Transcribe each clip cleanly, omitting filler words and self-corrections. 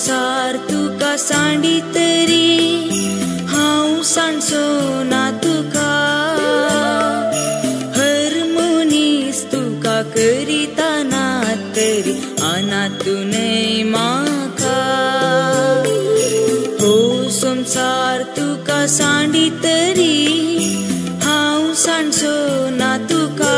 संवसार तुका सांडी तरी हांव सांडचो ना तुका हर मनीस तुका करिता ना तरी अनातूनय म्हाका हो संवसार तुका सांडी तरी हांव सांडचो ना तुका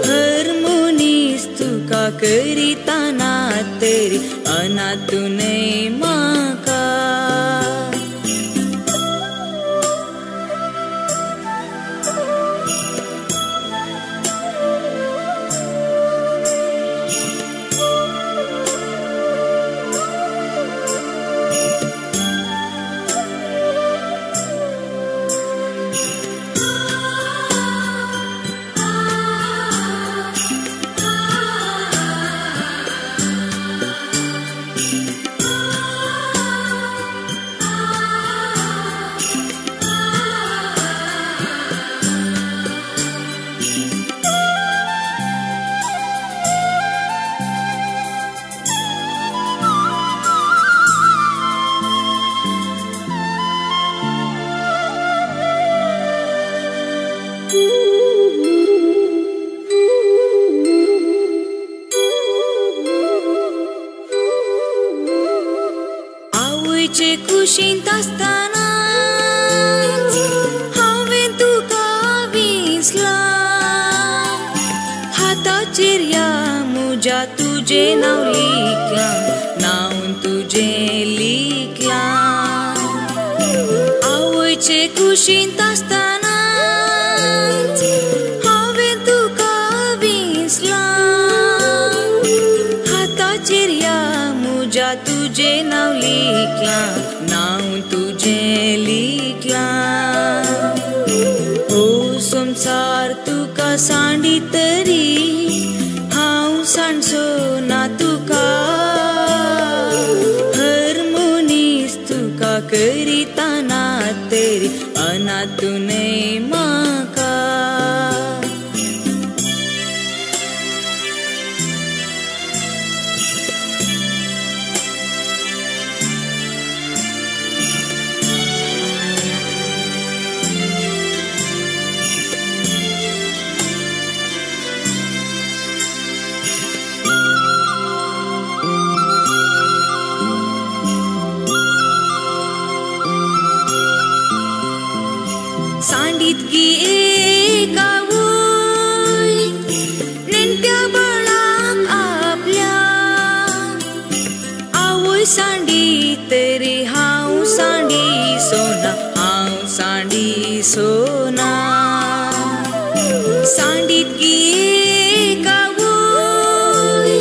हर मनीस तुका करिता ना तरी अनातूनय म्हाका आवयचे कुशींत आसतना हांवें तुका विसलां हाताचेर ह्या म्हज्या तुजें नांव लिखलां नांव तुजें लिखलां आवयचे कुशींत आसतना हांवें तुका विसलां हाताचेर ह्या म्हज्या तुजें नांव लिखलां नांव तुजें लिखलां हो संवसार तुका सांडी तरी हांव सांडचो ना तुका हर मनीस तुका करिता ना तरी अनातूनय म्हाका सांडीत एक आवय नेणट्या बाळाक आपल्या आवय सांडी तरी हांव सांडी सोना हांव सांडी सोना सांडीत एक आवय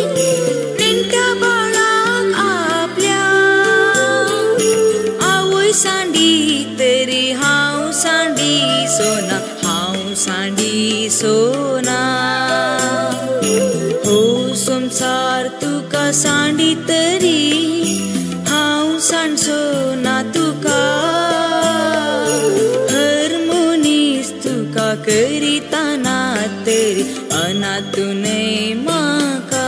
नेणट्या बाळाक आपल्या आवय सांडी तरी हांव सांडी सोना हांव सांडी सोना हो संवसार तुका सांडी तरी हांव सांडचो ना तुका हर मनीस तुका करिता ना तरी अनातूनय म्हाका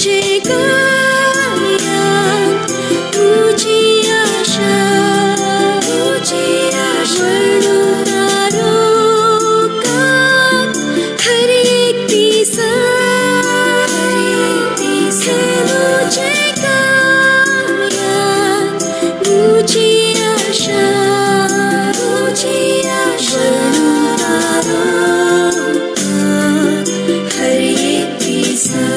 मुझे गायन तुझी आशा तुझी आशा तारो का हर एक दिसा मुझे गायन तुझी आशा तुझी आशा तारो का हर एक दिसा।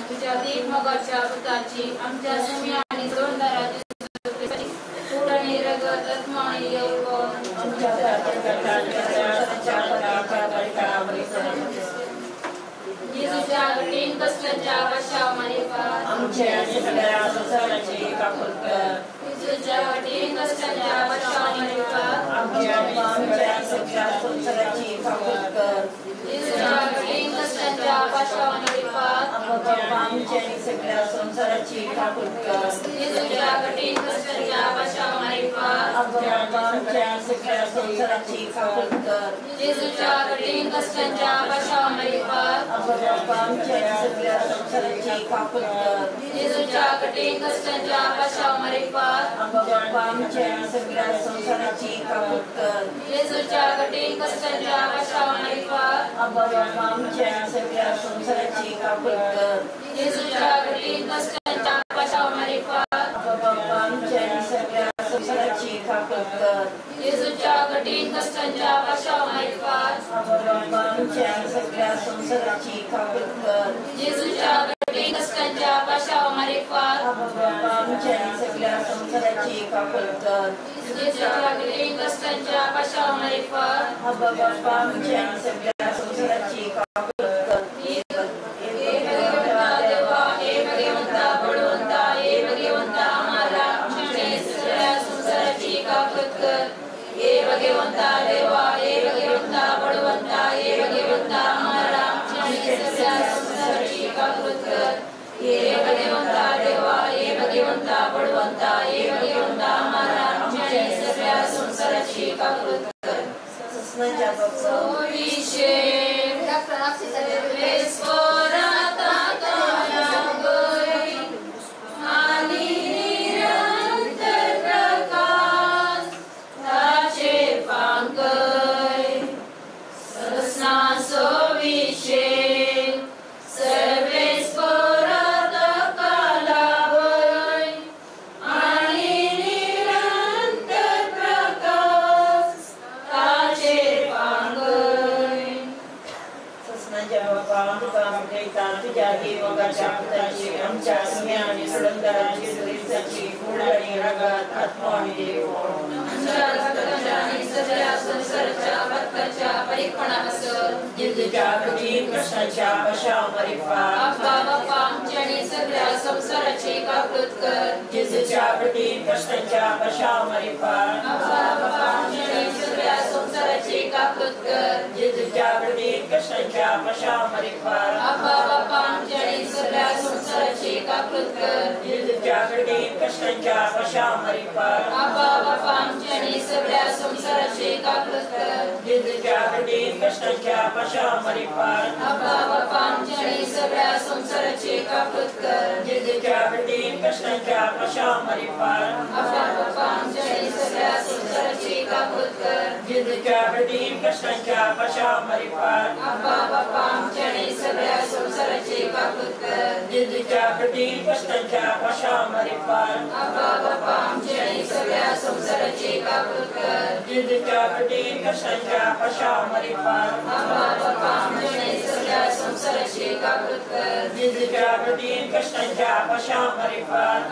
तुझ्या दीन मोगाच्या पुताची आमच्या सुमी आणि जोरदाराची कूड आणि रगत आत्मा आणि यौवन जेजूच्या कठीण कष्टांच्या पाशामारिफात जेजूच्या कठीण कष्टांच्या पाशामारिफात जेजूच्या कठीण कष्टांच्या पाशामारिफात जेजूच्या कठीण कष्टांच्या पाशामारिफात जेजूच्या कठीण कष्टांच्या पाशामारिफात जेजूच्या कठीण कष्टांच्या पाशामारिफात जेजूच्या कठीण कष्टांच्या पाशामारिफात जेजूच्या कठीण कष्टांच्या पाशामारिफात जेजूच्या कठीण कष्टांच्या पाशामारिफात जेजूच्या कठीण कष्टांच्या पाशामारिफात जेजूच्या कठीण कष्टांच्या पाशामारिफात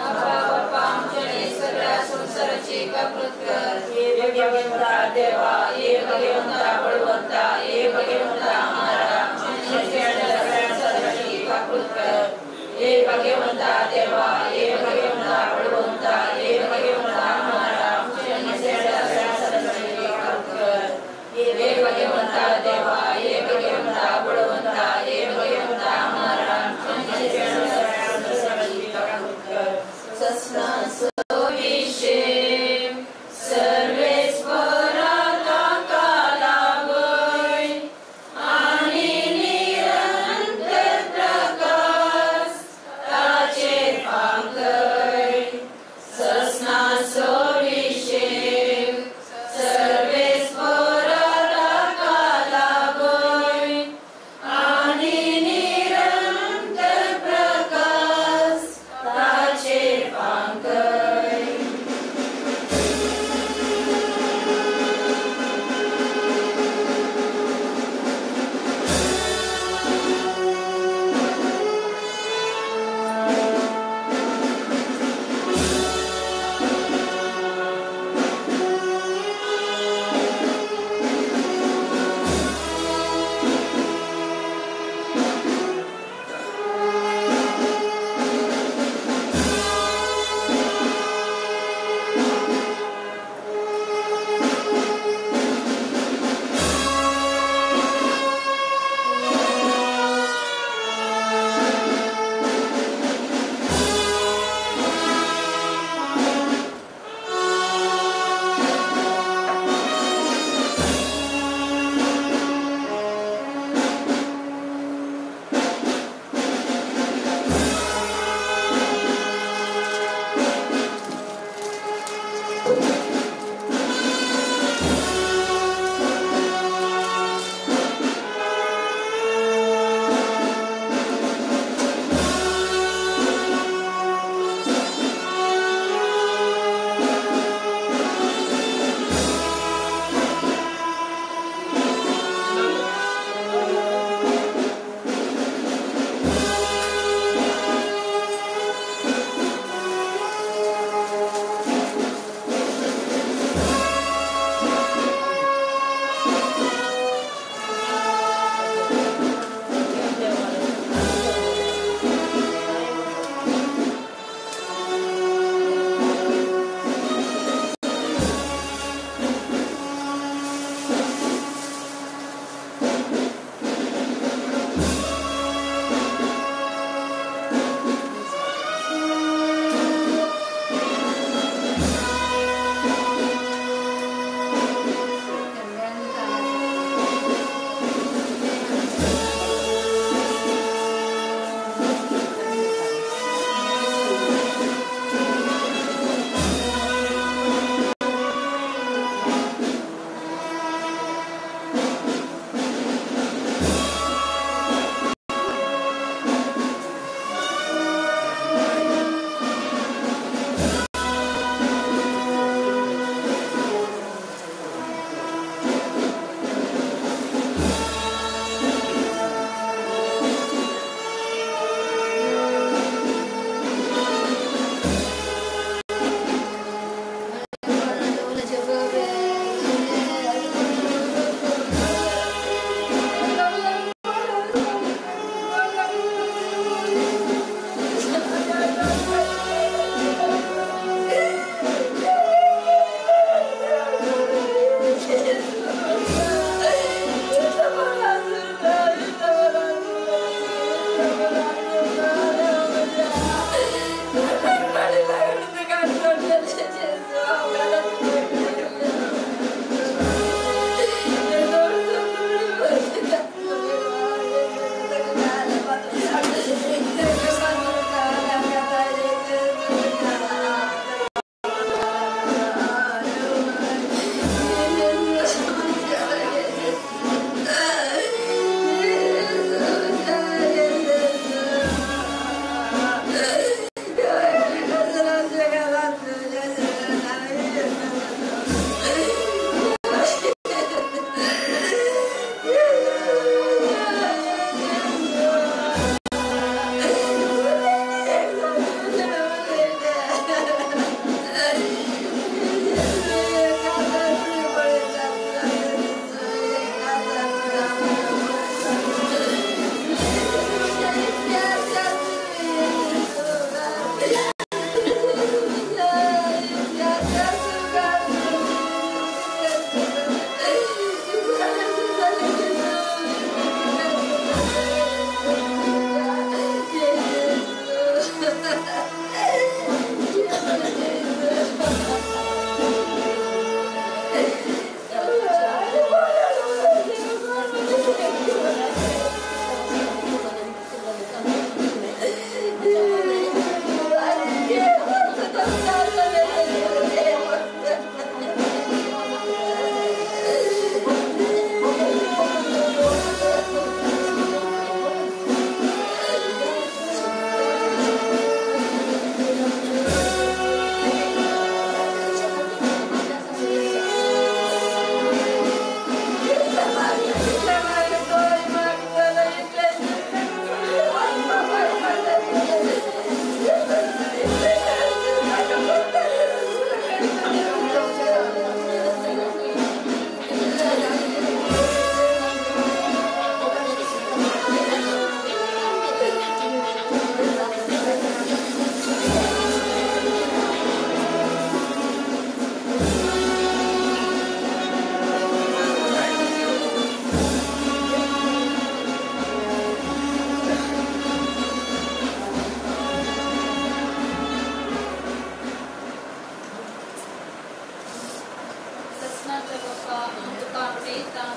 व्यसनाच्या बाप्पा, हांव तुका आपयतां.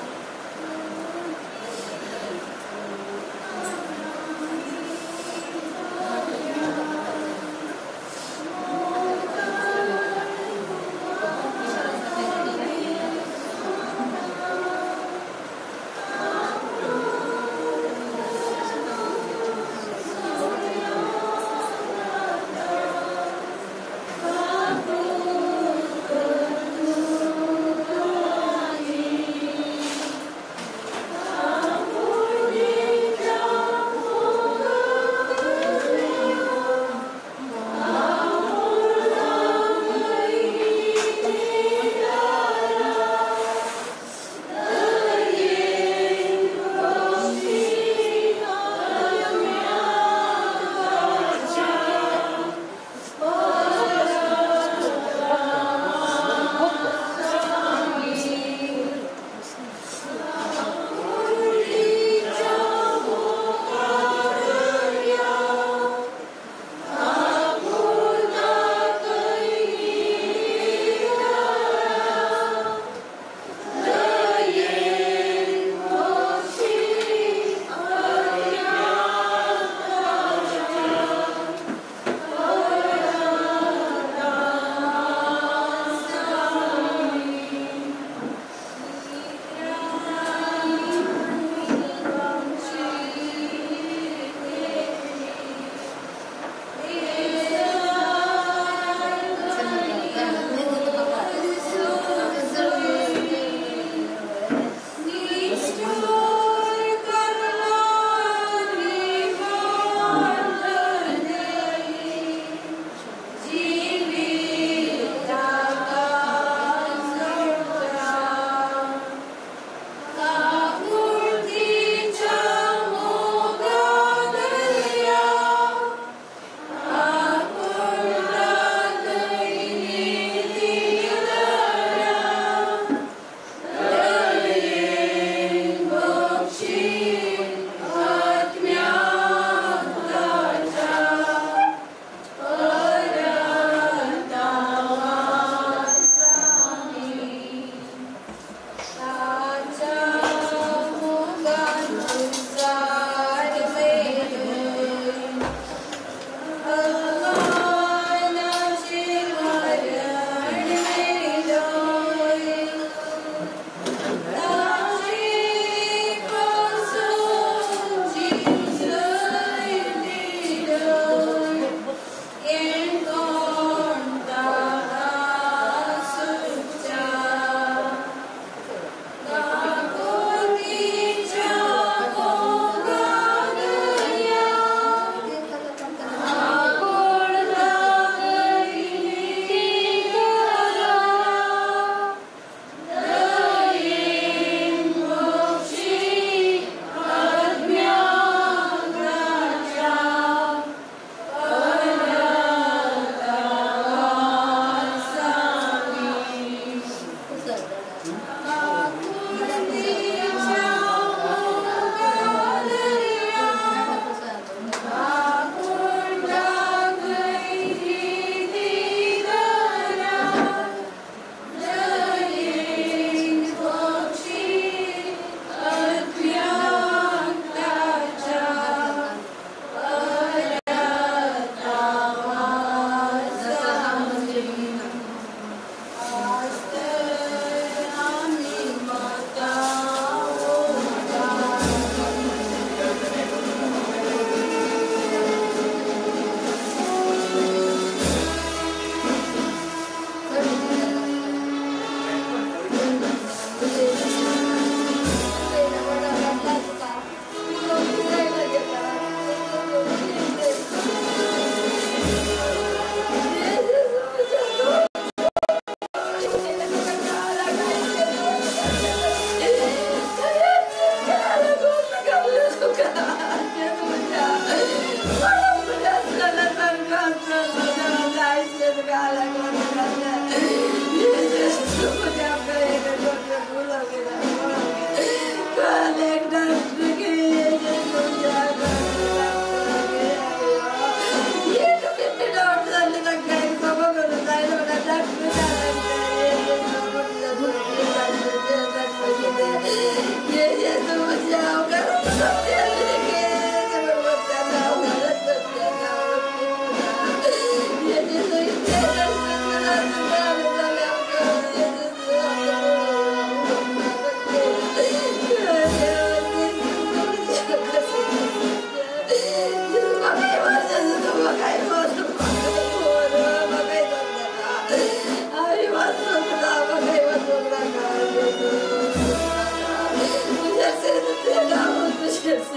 Yeah.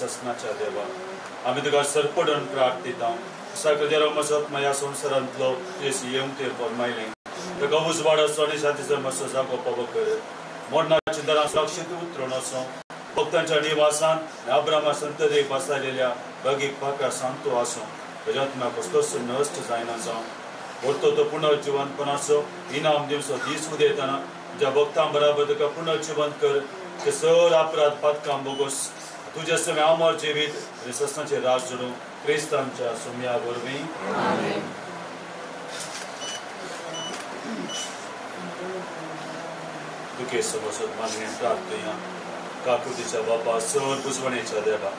ससनाच्या देवा आमी तुका सरपडून प्रार्थिता साकर ह्या संवसारांतलो येवंक ते फरमायलें ताका उजवाड आसो आनी शांतीचो मातसो जागो पावो कर मरणाच्या दारां सुरक्षीत उतरून असो भक्तांच्या निवासान अब्रामा संतदेक बसायलेल्या बागीक पाका सांगतो आसो ताच्या आत्म्या कसलोच नश्ट जायना जावं वरतो तो पुनर्जिवंतपणाचो इनाम दिवचो दीस उदयतना ज्या भक्तां बराबर ताका पुनर्जिवंत कर ते सर अपराध पातकां बोगोस तुझ्या समय अमर जिवीत आनी ससनाचे राज जोडूं क्रिस्तांच्या सुम्या वरवीं. दुखे सभासद मागणी प्रार्थना. काकुतीच्या बापा सर बुजवणेच्या देवा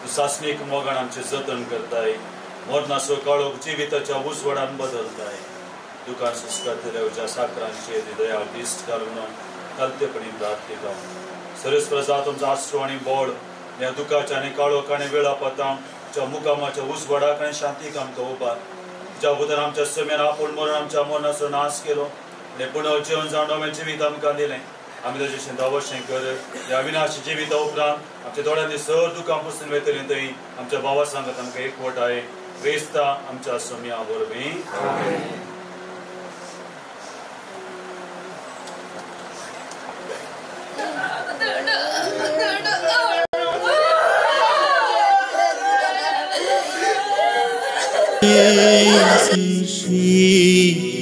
तूं सासणीक मोगान आमचें जतन करताय मरणाचो काळोख जिविताच्या उजवाडान बदलताय दुकान संस्कारतल्या ज्या साकरांचे दया दिश्ट घालून कालतेपणी प्रार्थिता. सरस्वर जात तुमचो आश्रो आनी बळ ह्या दुखाच्या आनी काळोख आनी वेळापतां तुज्या मुकामाच्या उजवाडाक आनी शांतीक आमकां उबार. तुज्या उदर आमच्या समेन आपूण मरण आमच्या मरणाचो नाश केलो आनी पुनर्जीवन जावन नवें जिवीत आमकां दिलें. आमी ताचें दावशें कर ह्या विनाशी जिविता उपरांत आमच्या दोळ्यांनी सर दुकां पुसून वयतलीं थंय आमच्या भावा सांगत आमकां एकवटाय क्रिस्ता आमच्या सम्या वरवीं.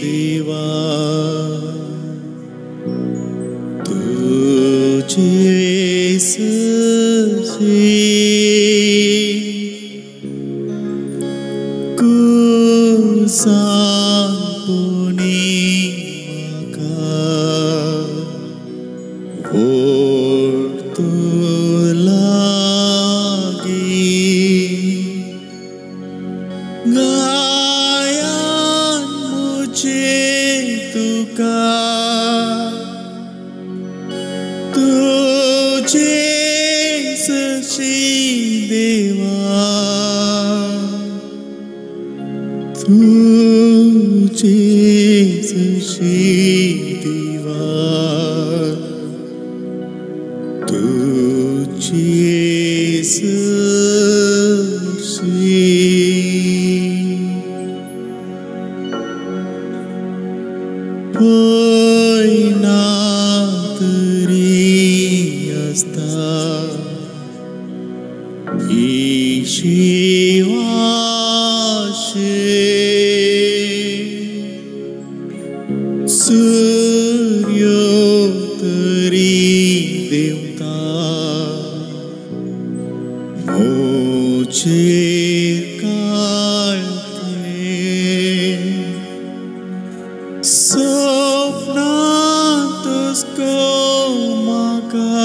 देवा तुझे सजी कुसांपुनी म्हाका ओडतो लागी गायान मुझे तुका तुझे सशी देवा तुझे सशी देवा तुझे सशी पयना तरी आसता ही शिवाशे सूर्यो तरी देवता मोचेर काळते स्वप्नांतच गो म्हाका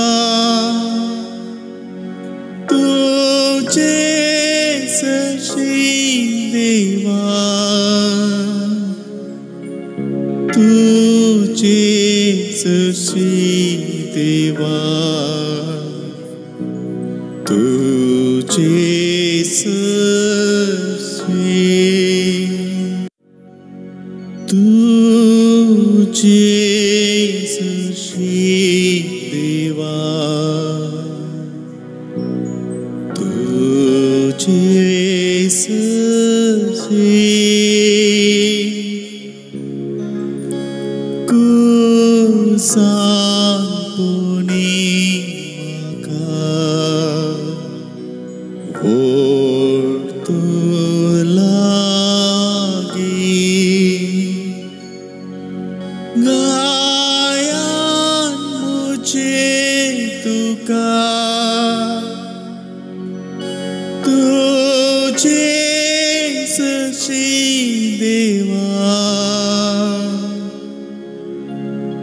तुझे सशी देवा तुझे सशी देवा तुझे सशी तुझे सशी देवा तुझे सशी कुसांपुनी म्हाका ओडतो लागी. देवा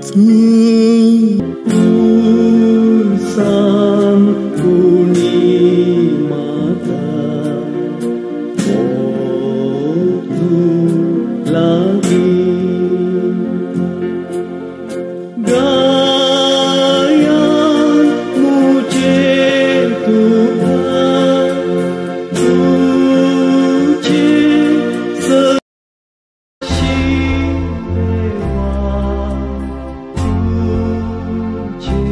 तू सांगुणी माता तू लागी गाया मुझे तुझा तुझे सशी देवा तुझे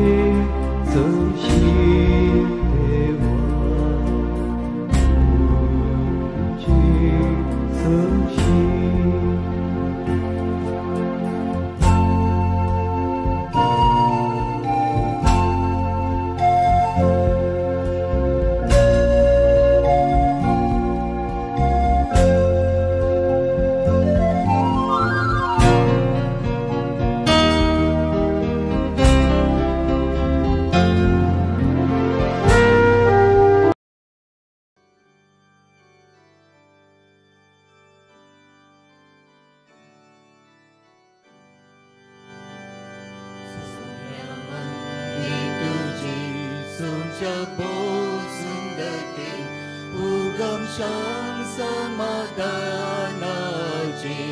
सशी देवा तुझे सशी। समाधानाचे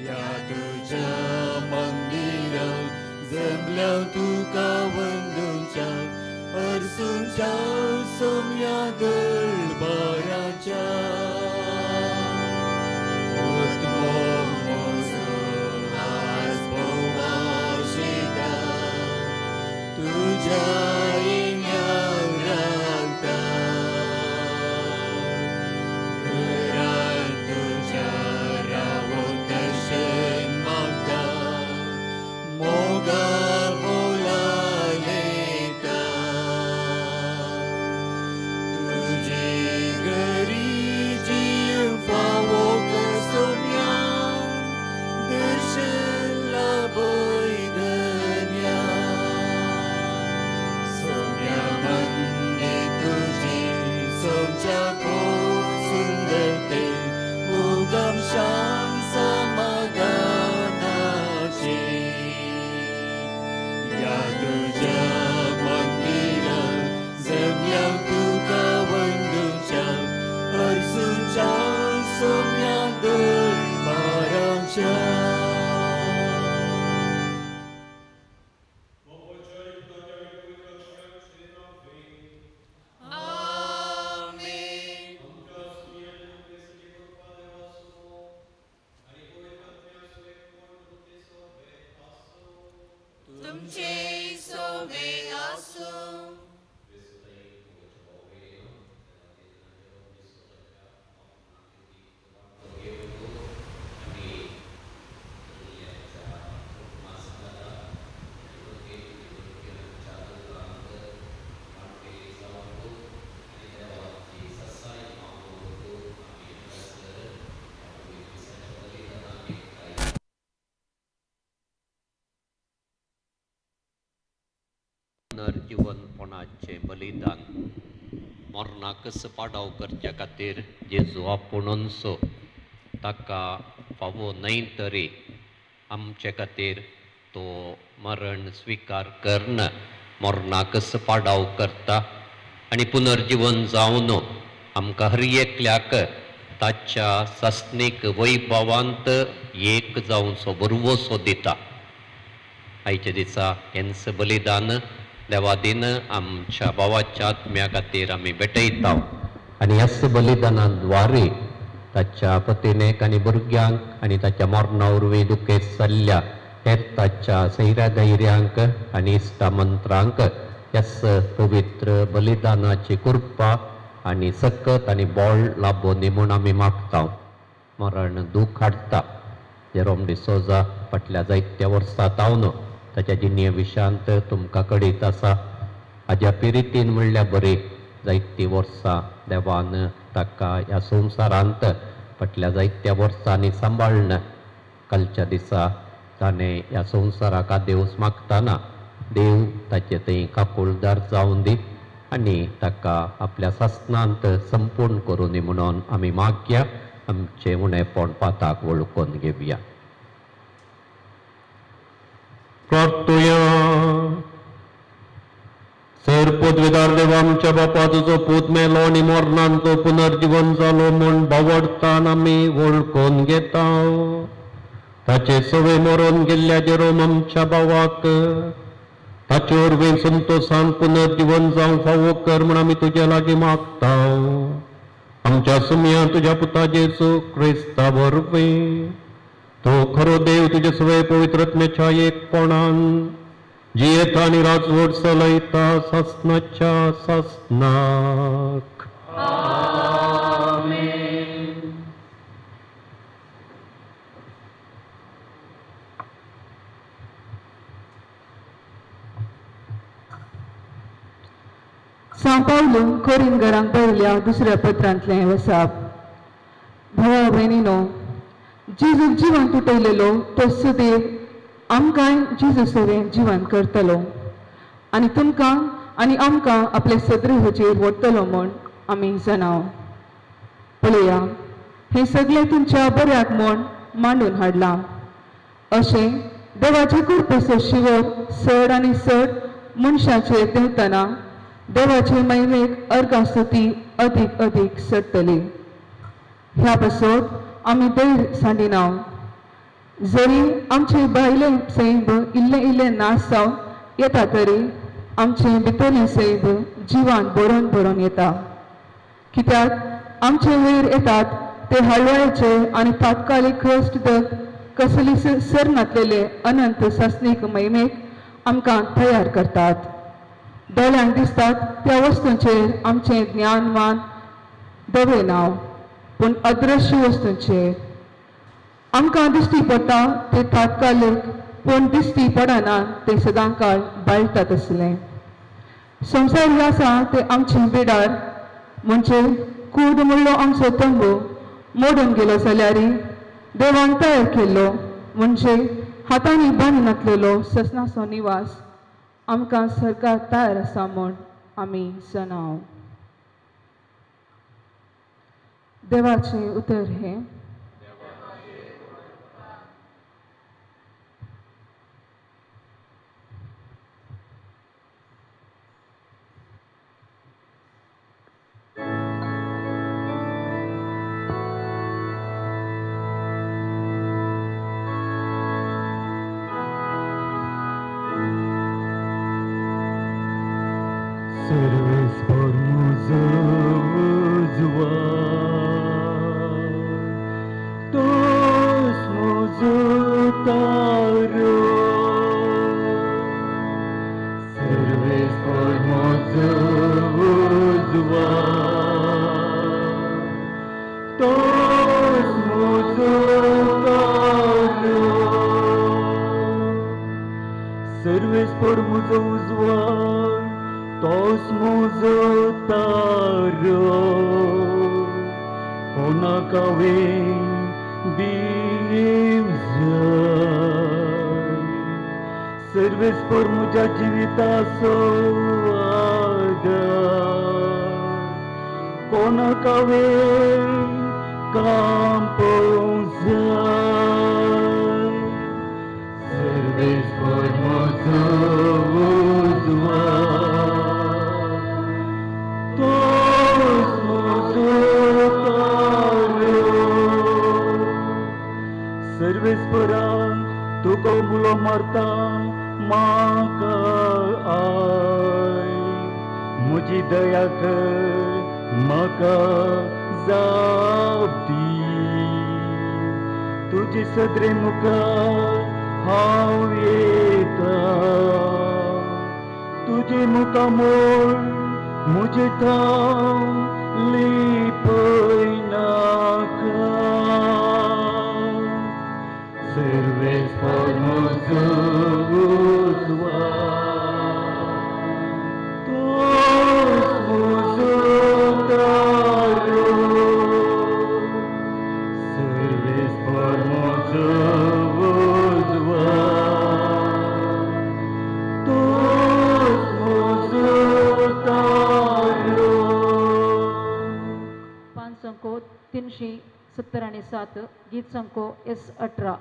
या तुझ्या मंदिरा जमल्या तुका वंदुच्या अर्सूच्या सोम्या दरबाराच्या तुझ्या पुनर्जीवनपणाचें बलिदान मरणाकच पाडाव करच्या खातीर जेजू आपुणूच ताका फावो न्हय तरी आमचे खातीर तो मरण स्विकार करून मरणाकच पाडाव करता आनी पुनर्जीवन जावन आमकां हर एकल्याक ताच्या सासणीक वैभवांत एक जावचो बरवसो दिता. आयच्या दिसा हेंच बलिदान देवादीन आमच्या भावाच्या आत्म्या खातीर आमी भेटयता आनी ह्याच बलिदाना द्वारे ताच्या पतीनेक आनी भुरग्यांक आनी ताच्या मरणा वरवीं दुखेस्त जाल्ल्या हेर ताच्या सैऱ्या धैर्यांक आनी इश्टा मंत्रांक ह्याच पवित्र बलिदानाची कृपा आनी सकत आनी बळ लाबोनी म्हूण आमी मागता. मरण दूख हाडटा. जेरोम डिसोजा फाटल्या जायत्या वर्सां तावन ताच्या जिणे विशांत तुमकां कळीत आसा. हाज्या पिरितीन म्हणल्यार बरी जायतीं वर्सां देवान ताका ह्या संवसारांत फाटल्या जायत्या वर्सांनी सांबाळ्ळें. कालच्या दिसा ताणें ह्या संवसाराक आदेवस मागतना देव ताचे थंय काकुळदार जावन दी आनी ताका आपल्या सासणांत संपूर्ण करूं दी म्हणून आमी मागया. आमचें उणेपण पाताक वळखून घेवया. प्रार्थुया. सर पदवीदार देवा आमच्या बापा, तुजो पूत मेलो आनी मरणान तो पुनर्जीवन जालो म्हूण बावडतान आमी वळखून घेता. ताचे सवे मरोन गेल्ल्या जेरोम आमच्या भावाक ताचे वरवीं संतोसान पुनर्जीवन जावंक फावो कर म्हूण आमी तुज्या लागीं मागता. आमच्या सुमया तुज्या पुता जेजू क्रिस्ता वरवीं, तो खरो देव तुजे सवे पवित्रत्म्याच्या एकपणान जियेता आनी राजवट चलयता सासणाच्या सासणाक. आमेन. सां पावलून कोरिंगरांक बरयल्ल्या दुसऱ्या पत्रांतलें वसाप. भावा भयणीनो, जेजूक जिवन तुटयलेलो तो सुदेव आमकांय जेजू सवें जिवन करतलो आनी तुमकां आनी आमकां आपले सदरेचेर व्हरतलो म्हूण आमी जाणाव. पळया, हें सगळें तुमच्या बऱ्याक म्हूण मांडून हाडलां. अशें देवाचे कृपेचो शिवर चड आनी चड मनशाचेर देंवतना देवाचे महिमेक अर्घास्तुती अदीक अदीक चडटली. ह्या पासत आमी धैर्य सांडिना. जरी आमचे भायलें सैम इल्लें इल्लें नाश जावन येता तरी आमचें भितरलें सैम जिवान भरून भरून येता. कित्याक आमचे वयर येतात ते हळवळाचे आनी तात्कालीक कश्ट दर्द कसली सर नातलेले अनंत सासणीक महिमेक आमकां तयार करतात. दोळ्यांक दिसतात त्या वस्तूंचेर आमचें ज्ञानवान दवरिना, पूण अदृश्य वस्तूंचेर आमकां दिश्टी पडटा ते तात्कालीक, पूण दिश्टी पडना ते सदांकाळ बाळटात आसलें. संवसार हे आसा ते आमचे बिडार म्हणजे कूड म्हणलो आमचो तंबू मोडून गेलो जाल्यार देवान तयार केल्लो म्हणजे हातांनी बांदनातलेलो ससनाचो निवास आमकां सरकार तयार आसा म्हूण आमी जाणाव. देवाचें उतर हें. 7, गीत संको S 18.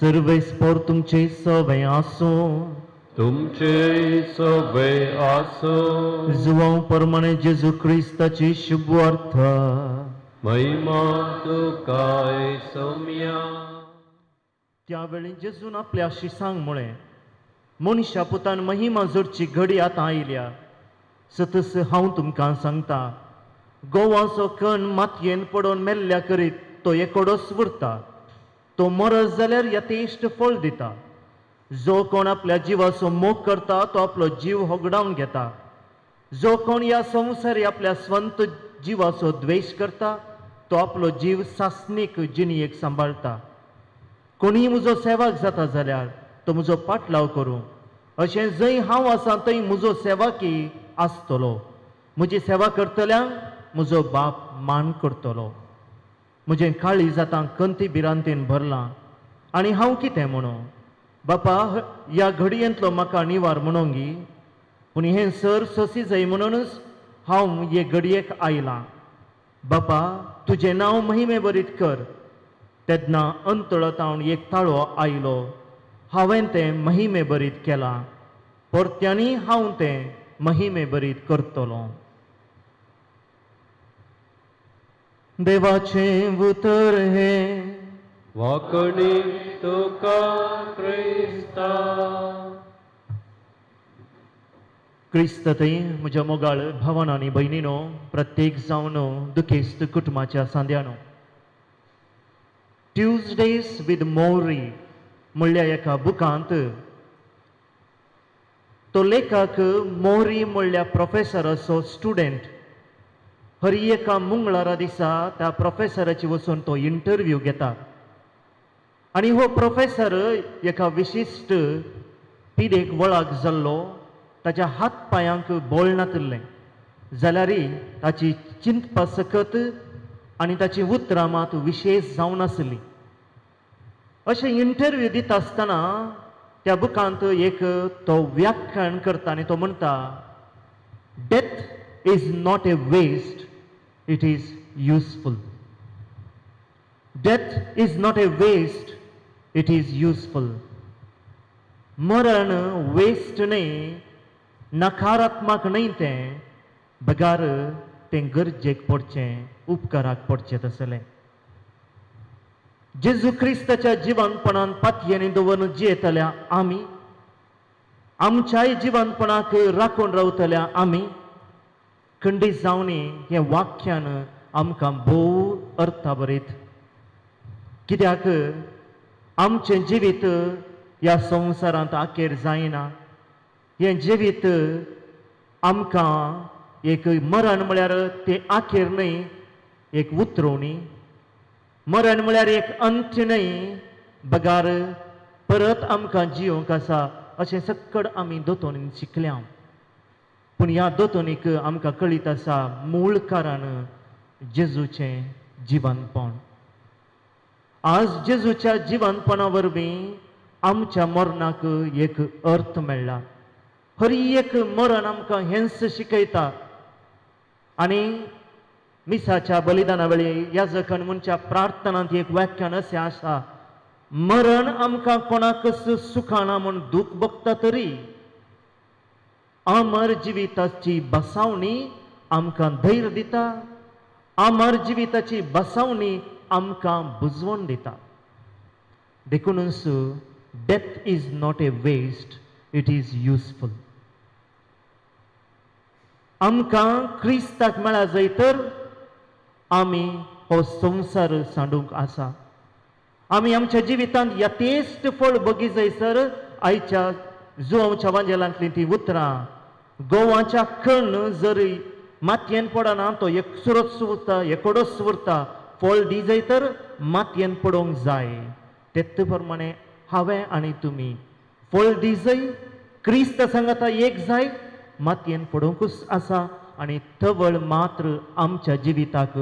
सर्वेस्पोर तुमचे सवे आसूं, तुमचे सवे आसूं. जुवांव परमाणे जेजू क्रिस्ताची शुभ वार्ता. महिमा तुकाय सोम्या. त्यावेळी जेजून आपल्या शिसांक म्हळें, मनशा पुतान महिमा जोडची घडी आतां आयल्या. सतस हांव तुमकां सांगता, गोवाचो कण मातयेन पडोवन मेल्ल्या करीत तो एकोडोच उरता. तो मरत जाल्यार यथेश्ट फळ दिता. जो कोण आपल्या जिवाचो मोग करता तो आपलो जीव होगडावन घेता. जो कोण ह्या संवसारी आपल्या स्वंत जिवाचो द्वेश करता तो आपलो जीव सासणीक जिणयेक सांबाळटा. कोणीय म्हजो सेवक जाता जाल्यार तो म्हजो पाटलाव करूं, अशें जंय हांव आसा थंय म्हजो सेवकी आसतलो. म्हजी सेवा करतल्यांक म्हजो बाप मान करतलो. म्हजें काळीज आतां कंती भिरांतेन भरलां आनी हांव कितें म्हणू? बापा, ह्या घडयेंतलो म्हाका निवार म्हणोंगी, पूण हें सर सोसी जाय म्हणूनच हांव हे घडयेक आयलां. बापा, तुजें नांव महिमे बरीत कर. तेन्ना अंतळतावन एक ताळो आयलो, हांवें तें महिमे बरीत केलां, परत्यांनी हांव तें महिमे बरीत करतलो. देवाचें उतर हें. वाकणी तुका क्रिस्ता. क्रिस्त थंय म्हज्या मोगाळ भावान आनी भयणीनो, प्रत्येक जावन दुखेस्त कुटुंबाच्या सांद्यानो, ट्युजडेज विथ मोरी म्हणल्या एका बुकांत तो लेखक मोरी म्हणल्या प्रोफेसराचो स्टुडंट हर एका मंगळारा दिसा त्या प्रोफेसराची वचून तो इंटरव्यू घेता. आनी हो प्रोफेसर एका विशिश्ट पिडेक वळाक जाल्लो, ताच्या हात पांयांक बळ नातिल्लें जाल्यार ताची चिंतपा सकत आनी ताची उतरां मात विशेश जावन आसली. अशें इंटरव्यू दिता आसतना त्या बुकांत एक तो व्याख्यान करता आनी तो म्हणटा, death is not a waste, it is useful. Death is not a waste, it is useful. मरण वेस्ट न्हय, नकारात्मक न्हय तें, बगार तें गरजेक पडचें, उपकाराक पडचें तसलें. जेजू क्रिस्ताच्या जिवनपणान पातयेनी दवरून जियेतल्या आमी, आमच्याय जिवनपणाक राखून रावतल्या आमी, खंडीत जावनी हें वाक्यान आमकां भोव अर्थाभरीत. कित्याक आमचें जिवीत ह्या संवसारांत आखेर जायना. हें जिवीत आमकां एक मरण म्हळ्यार तें आखेर न्हय, एक उतरवणी. मरण म्हळ्यार एक अंत्य न्हय, बगार परत आमकां जियोंक आसा अशें सक्कड आमी दोतोनीन शिकल्या. पूण ह्या दोतोनीक आमकां कळीत आसा मूळ कारण जेजूचें जिवनपण. आज जेजूच्या जिवनपणा वरवीं आमच्या मरणाक एक अर्थ मेळ्ळा. हर एक मरण आमकां हेंच शिकयता. आनी मिसाच्या बलिदाना वेळी याजकन मनच्या प्रार्थनांत एक व्याख्यान अशें आसा, मरण आमकां कोणाकच सुखाना म्हूण दूख भोगता तरी अमर जिविताची बसावणी आमकां धैर्य दिता, अमर जिविताची बसावणी आमकां बुजवण दिता. देखूनच death is not a waste, it is useful. आमकां क्रिस्ताक मेळा जाय तर आमी हो संवसार सांडूंक आसा. आमी आमच्या जिवितांत यथेश्ट फळ बगी जायसर आयच्या जुवांच्या वांजेलांतलीं तीं उतरां, गोवाच्या कण जरी मातयेन पडना तो एकसुरोच उरता, एकोडोच उरता. फळ दी जाय तर मातयेन पडोवंक जाय. तेच प्रमाणे हांवें आनी तुमी फळ दी जाय, क्रिस्त सांगाता एक जाय, मातयेन पडोवंकूच आसा. आनी तवळ मात्र आमच्या जिविताक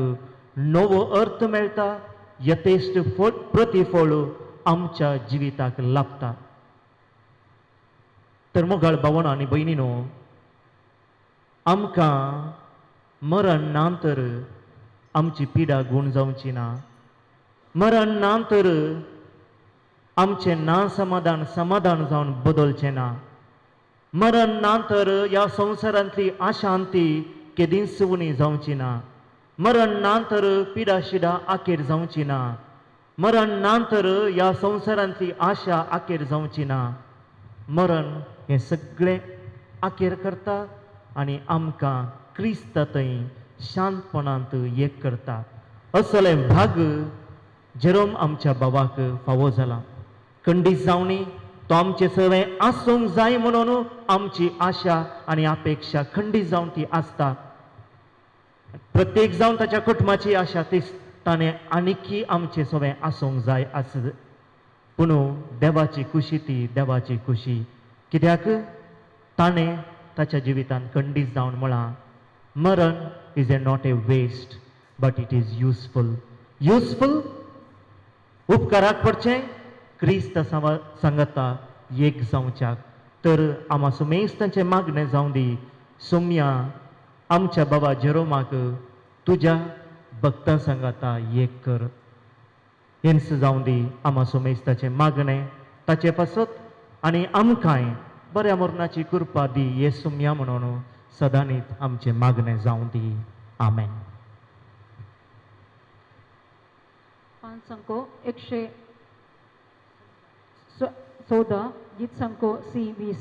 नवो अर्थ मेळटा, यथेश्ट फळ प्रतिफळ आमच्या जिविताक लाभता. तर मोगाळ भावणां आनी भयणीनो, आमकां मरण ना तर आमची पिडा गूण जावची ना, मरण ना तर आमचें ना समाधान समाधान जावन बदलचें ना, मरण ना तर ह्या संवसारांतली अशांती केदींच उणी जावची ना, मरण ना तर पिडा शिडा आखेर जावची ना, मरण ना तर ह्या संवसारांतली आशा आखेर जावची ना. मरण हें सगळें आखेर करता आनी आमकां क्रिस्ता थंय शांतपणांत एक करता. असलें भाग जेरोम आमच्या बाबाक फावो जाला. खंडीत जावणी तो आमचे सगळें आसूंक जाय म्हणून आमची आशा आनी अपेक्षा खंडीत जावन ती आसता. प्रत्येक जावन ताच्या कुटुंबाची आशा तीच ताणें आनीकी आमचे सगळें आसूंक जाय आस. पूण देवाची खुशी ती देवाची खुशी, कित्याक ताणें ताच्या जिवितांत खंडीत जावन म्हळां, मरण is a not a waste but it is useful. Useful उपकाराक पडचें, क्रिस्त सांगता एक जावच्याक. तर आमा सुमेस तांचें मागणें जावं दी, सोम्या आमच्या बाबा जेरोमाक तुज्या भक्तां सांगाता एक कर. हेंच जावं दी आमा सुमेस ताचें मागणें ताचे पासत आनी आमकांय बऱ्या मरणाची कृपा दी हे सोम्या म्हणून सदांनीत आमचें मागणें जावं दी. आमेन. 5 अंको 114, गीत अंको सी 20.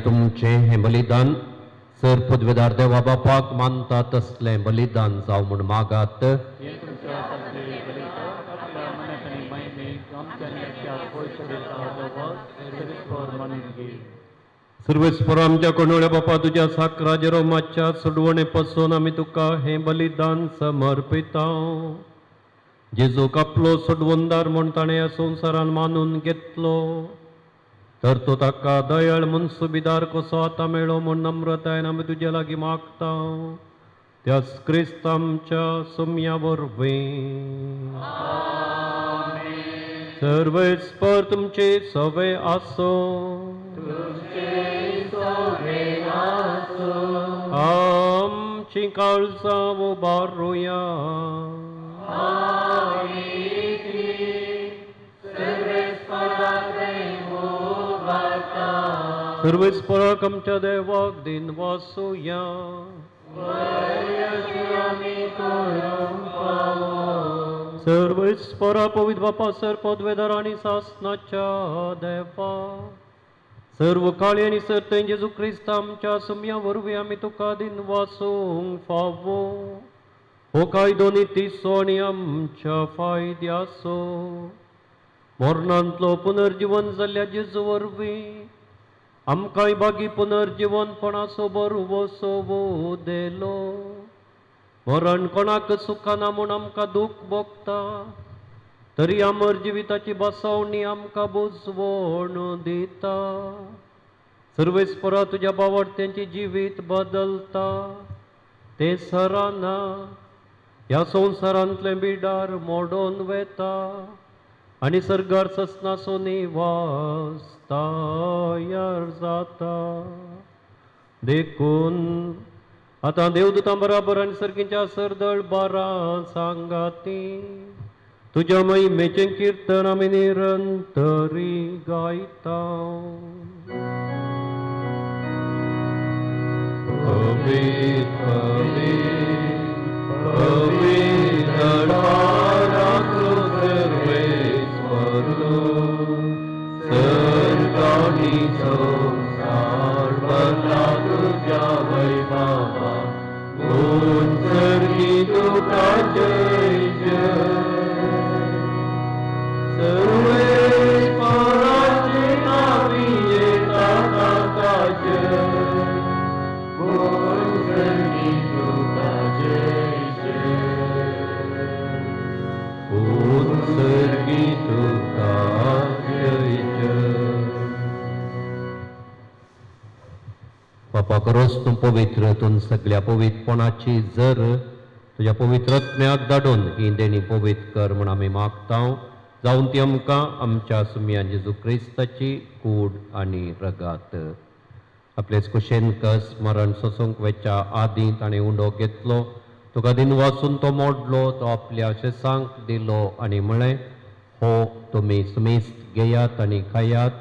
तुमचें हें बलिदान सर पदवेदार देवा बापाक मानता तसलें बलिदान जावं म्हूण मागात. सर्वेस्पर आमच्या कोणोळ्या बापा, तुज्या साकरा जेरोमाच्या सोडवणे पासून आमी तुका हें बलिदान समर्पिता. जेजूक आपलो सोडवणदार म्हूण ताणें ह्या संवसारान मानून घेतलो, तर तो ताका दयाळ म्हूण सुबेदार कसो आतां मेळ्ळो म्हूण नम्रतायेन आमी तुजे लागीं मागता. त्याच क्रिस्त आमच्या सोम्या वरवीं. सर्वेस्पर तुमचे सवे आसो. आमची काळजां उबारुया. सर्वेस्पराक आमच्या देवाक दिन वासुया. सर्वेस्परा पवित्र बापा सर पदवेदार आनी सासनाच्या देवा, सर्व काळी आनी सर्तन जेजू क्रिस्त आमच्या सुम्या वरवीं आमी तुका दिनवासूंक फावो. हो कायदो नितीचो आनी आमच्या फायद्याचो. मरणांतलो पुनर्जीवन जाल्ल्या जेजू वरवीं आमकांय बागी पुनर्जीवनपणाचो बरवसो दिलो. मरण कोणाक सुखाना म्हूण आमकां दूख भोगता, तरी अमर जिविताची बसवणी आमकां बुजवण दिता. सर्वेस्परा तुज्या बावडत्यांची जिवीत बदलता, ते सराना ह्या संवसारांतलें बिडार मोडोन वेता आनी सर्गार ससनाचो निवास तयार जाता. देखून आतां देवदूतां बराबर आनी सर्गीच्या सरदळ बारा सांगाती तुज्या महिमेचें किर्तन आमी निरंतरी गायता. पवित्र पवित्र सर्वेस्पर सर्गानी संसार भरला तुझ्या वैभवा उत्सर्गी तुका जय जय. सर्वेस्पराचे नावी येता ताका जय, उत्सर्गी तुका जय जय, उत्सर्गी तुका जय जय. बापा करोस तूं पवित्र, तूं सगळ्या पवित्रपणाची जर तुज्या पवित्रत्म्याक धाडून ही देणी पवित्र कर म्हूण आमी मागता. जावन ती आमकां आमच्या सुम्या जेजू क्रिस्ताची कूड आनी रगात. आपलेच कुशेन कस मरण सोसूंक वेच्या आदीं ताणें उंडो घेतलो, तुका दिनवासून तो मोडलो, तो आपल्या शेसांक दिलो आनी म्हळें, हो तुमी सुमेस्त घेयात आनी खायात,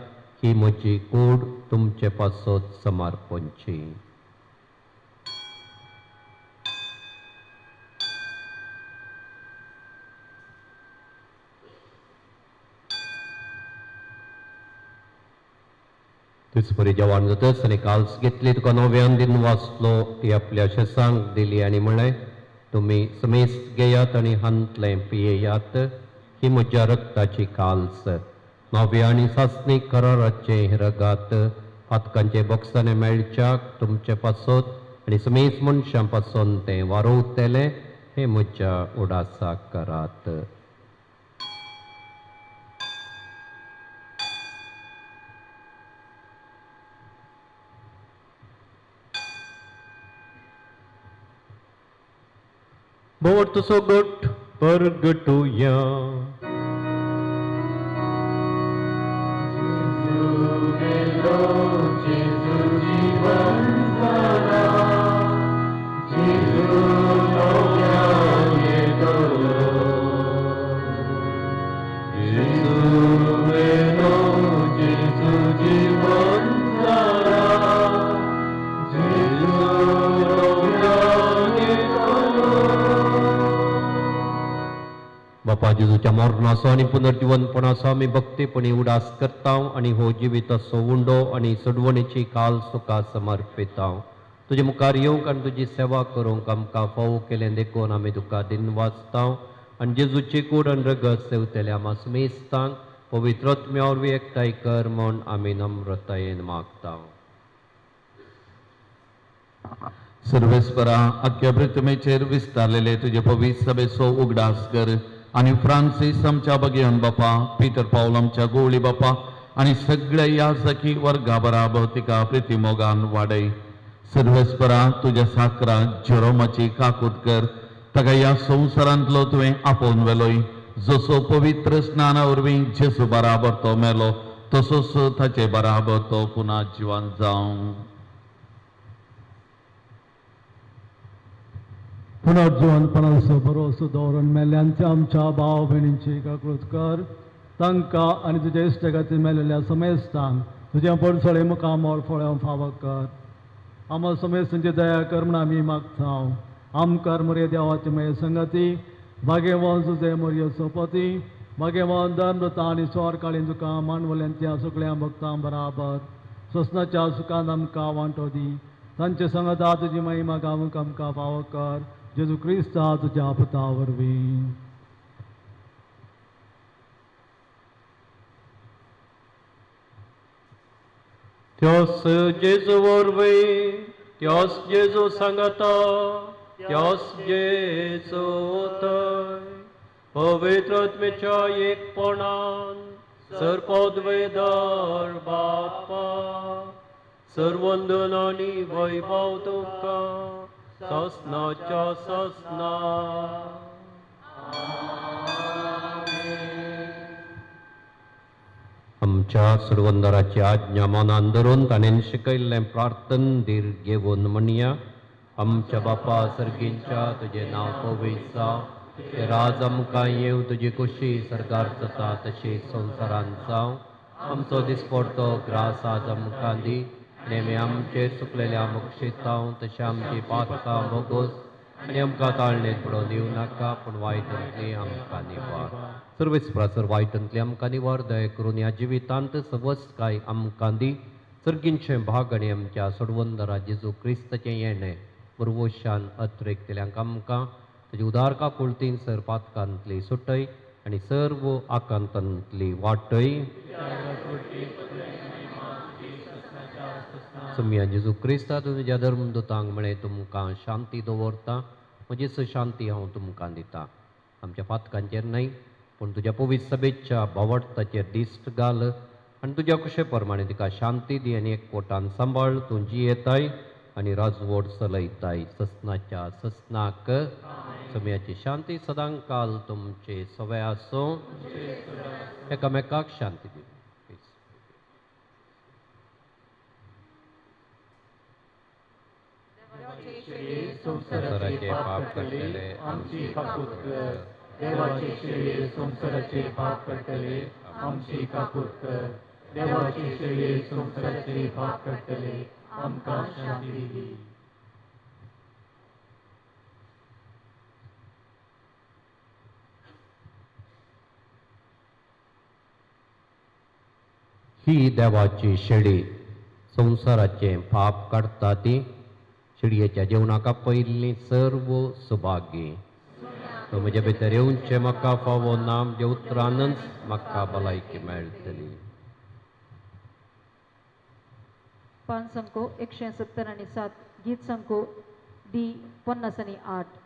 ही म्हजी कूड तुमचे पासत समर्पणची. तेचपरी जेवण जातच आनी काल्स घेतली, तुका नव्यान दिन वाचलो, ती आपल्या शेसांक दिली आनी म्हळें, तुमी समेस्त घेयात आनी हांतलें पियेयात, ही म्हज्या रक्ताची काल्स, नव्या आनी सासणीक कराराचें रगात, पातकांचे बोक्साने मेळच्याक तुमचे पासत आनी समेस्त मनशां पासून तें वारोवतलें, हें म्हज्या उडासाक करात. बोट तुसो गोट परगटुया. बापा जेजूच्या मरणाचो आनी पुनर्जीवनपणाचो आमी भक्तीपणी उडास करता आनी हो जिविताचो उंडो आनी सोडवणेची काल सुखा समर्पिता. तुजे मुखार येवंक आनी तुजी सेवा करूंक आमकां फावो केलें देखून आमी तुका दिनवासता आनी जेजूची कूड आनी रगत सेवतल्या आमा सुमेस्तांक पवित्र आत्म्या वरवीं एकठांय कर म्हूण आमी नम्रतायेन मागता. सर्वेस्परा आख्या पृथ्वीचेर विस्तारलेले तुजे पवित्र सभेचो उगडास कर आनी फ्रांसीस आमच्या बगेवन बापा, पिटर पावल आमच्या गोवळी बापा आनी सगळ्या याजकी वर्गा बराबर तिका प्रितीमोगान वाडय. सर्वेस्परा तुज्या साकरा जेरोमाची काकूत कर, ताका ह्या संवसारांतलो तुवें आपोवन व्हेलोय. जसो पवित्र स्नाना वरवीं जेजू बराबर तो मेलो, तसोच ताचे बराबर तो पुन्हा जिवन जावं. पुनर्जीवनपणाचो भरोसो दवरून मेल्ल्यांच्या आमच्या भाव भयणींची काकळूत कर, तांकां आनी तुज्या इश्टागती मेळिल्ल्या समेस्तांक तुज्या पडसळे मुखामळ फळ्यां फावो कर. आमकां समेस्तांची दया कर म्हूण आमी मागता. आमकार मोरये देवाची मये संगती, भाग्यवान तुजे मोरये सोपती, भाग्यवान धर्मता आनी स्वर काळीन तुका मानवल्यांच्या सगळ्या भक्तां बराबर ससनाच्या सुखान आमकां वांटो दी. तांचे सांगाता तुजी महिमा गावंक आमकां फावो कर, जेजू क्रिस्ता तुज्या पुता वरवीं. त्यास जेजू वरवीं, त्यास जेजू सांगाता, त्यास जेजू थंय पवित्र आत्म्याच्या एकपणान सर्वपदवेदार बापा सर्वंदन आनी वैभव तुका सासनाच्या सासना. आमच्या सर्वंदराची आज्ञा मनान धरून ताणें शिकयल्लें प्रार्थन धीर घेवन म्हणया. आमच्या बापा सर्गींच्या, तुजें नांव पवित्र जावं, तुजें राज आमकां येवं, तुजी खुशी सर्गार जाता तशी संवसारांत जावं. आमचो दिसपडतो ग्रास आज आमकां दी, नेमे आमचेर चुकलेल्या मुक्षितांव तशें आमची पातकां भोगोस आनी आमकां ताळणेंत पडोवन दिवं नाका, पूण वायटांतली आमकां निवार. सर्वेस प्रासर वायटांतली आमकां निवार, दया करून ह्या जिवितांत सवस्काय आमकां दी. सर्गींचें भाग आनी आमच्या सोडवंदरा जेजू क्रिस्ताचें येणें पुर्वशान अत्रेकतल्यांक आमकां ताजी उदार काकुळतीन सर पातकांतली सुटय आनी सर्व आकांतांतली वाटय. सुम्या जेजू क्रिस्ता तुज्या धर्मदूतांक म्हळें, तुमकां शांती दवरता, म्हजीच शांती हांव तुमकां दिता. आमच्या पातकांचेर न्हय पूण तुज्या पवित्र सभेच्या भावार्थाचेर दिश्ट घाल आनी तुज्या कुशे प्रमाणे तिका शांती दी आनी एकवटान सांबाळ. तूं जियेताय आनी राजवट चलयताय ससनाच्या ससनाक. सम्याची शांती सदांकाल तुमचे सवे आसूं. एकामेकाक शांती दी. संवसाराचे पाप काडटले आमची काकूत कर, देवाची शेळये संवसाराचे पाप काडटले आमची काकूत कर, देवाची शेळये संवसाराचे पाप काडटले आमकां शांती दी. ही देवाची शेळी संवसाराचें पाप काडटा ती शेळयेच्या जेवणाक पयलीं सर्व सुभागी. तो म्हज्या भितर येवचें म्हाका फावो ना, म्हज्या उतरानच म्हाका भलायकी मेळटली. पान संको 170 आणि 7, गीत संको डी 50 आणि 8.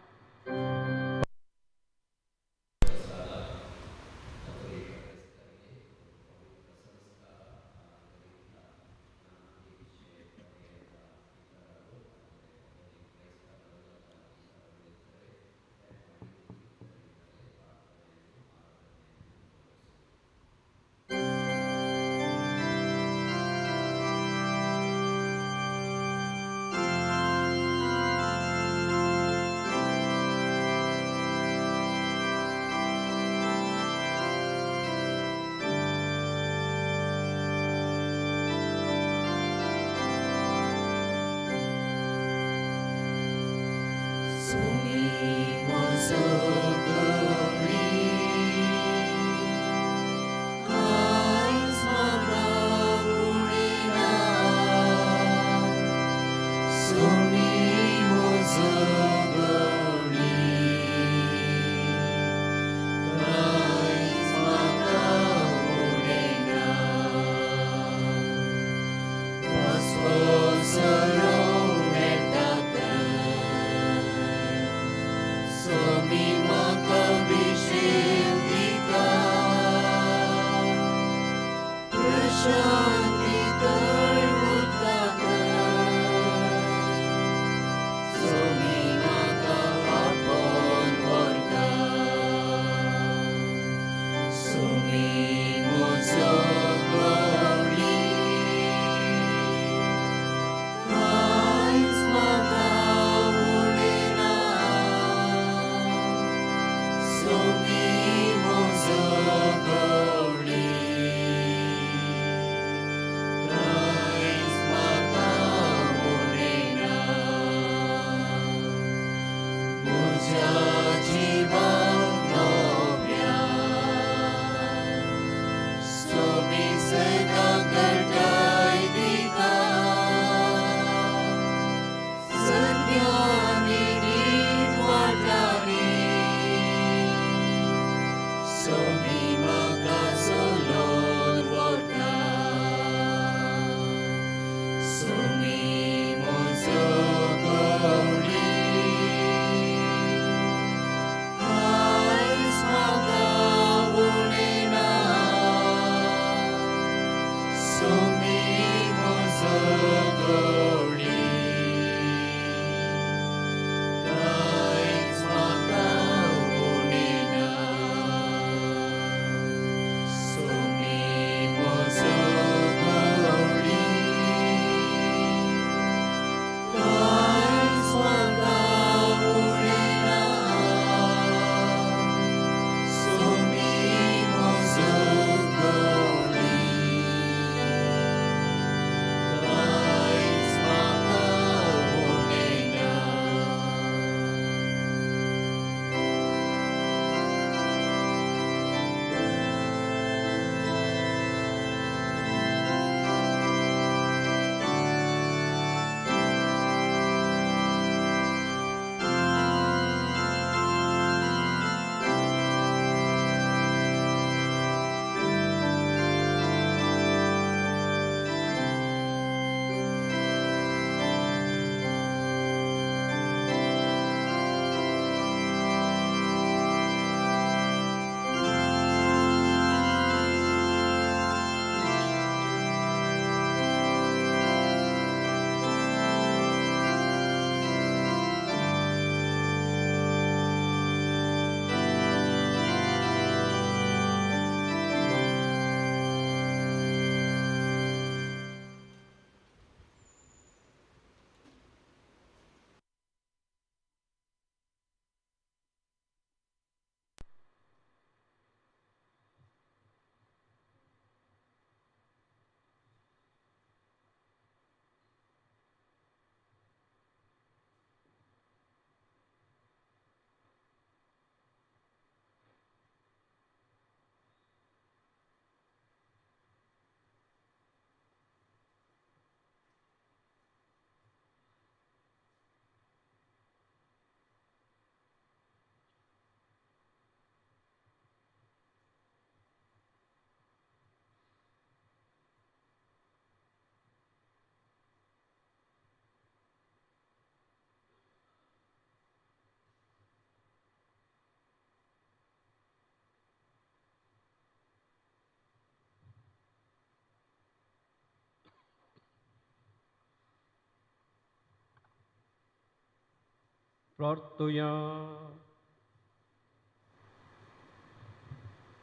प्रार्थुया.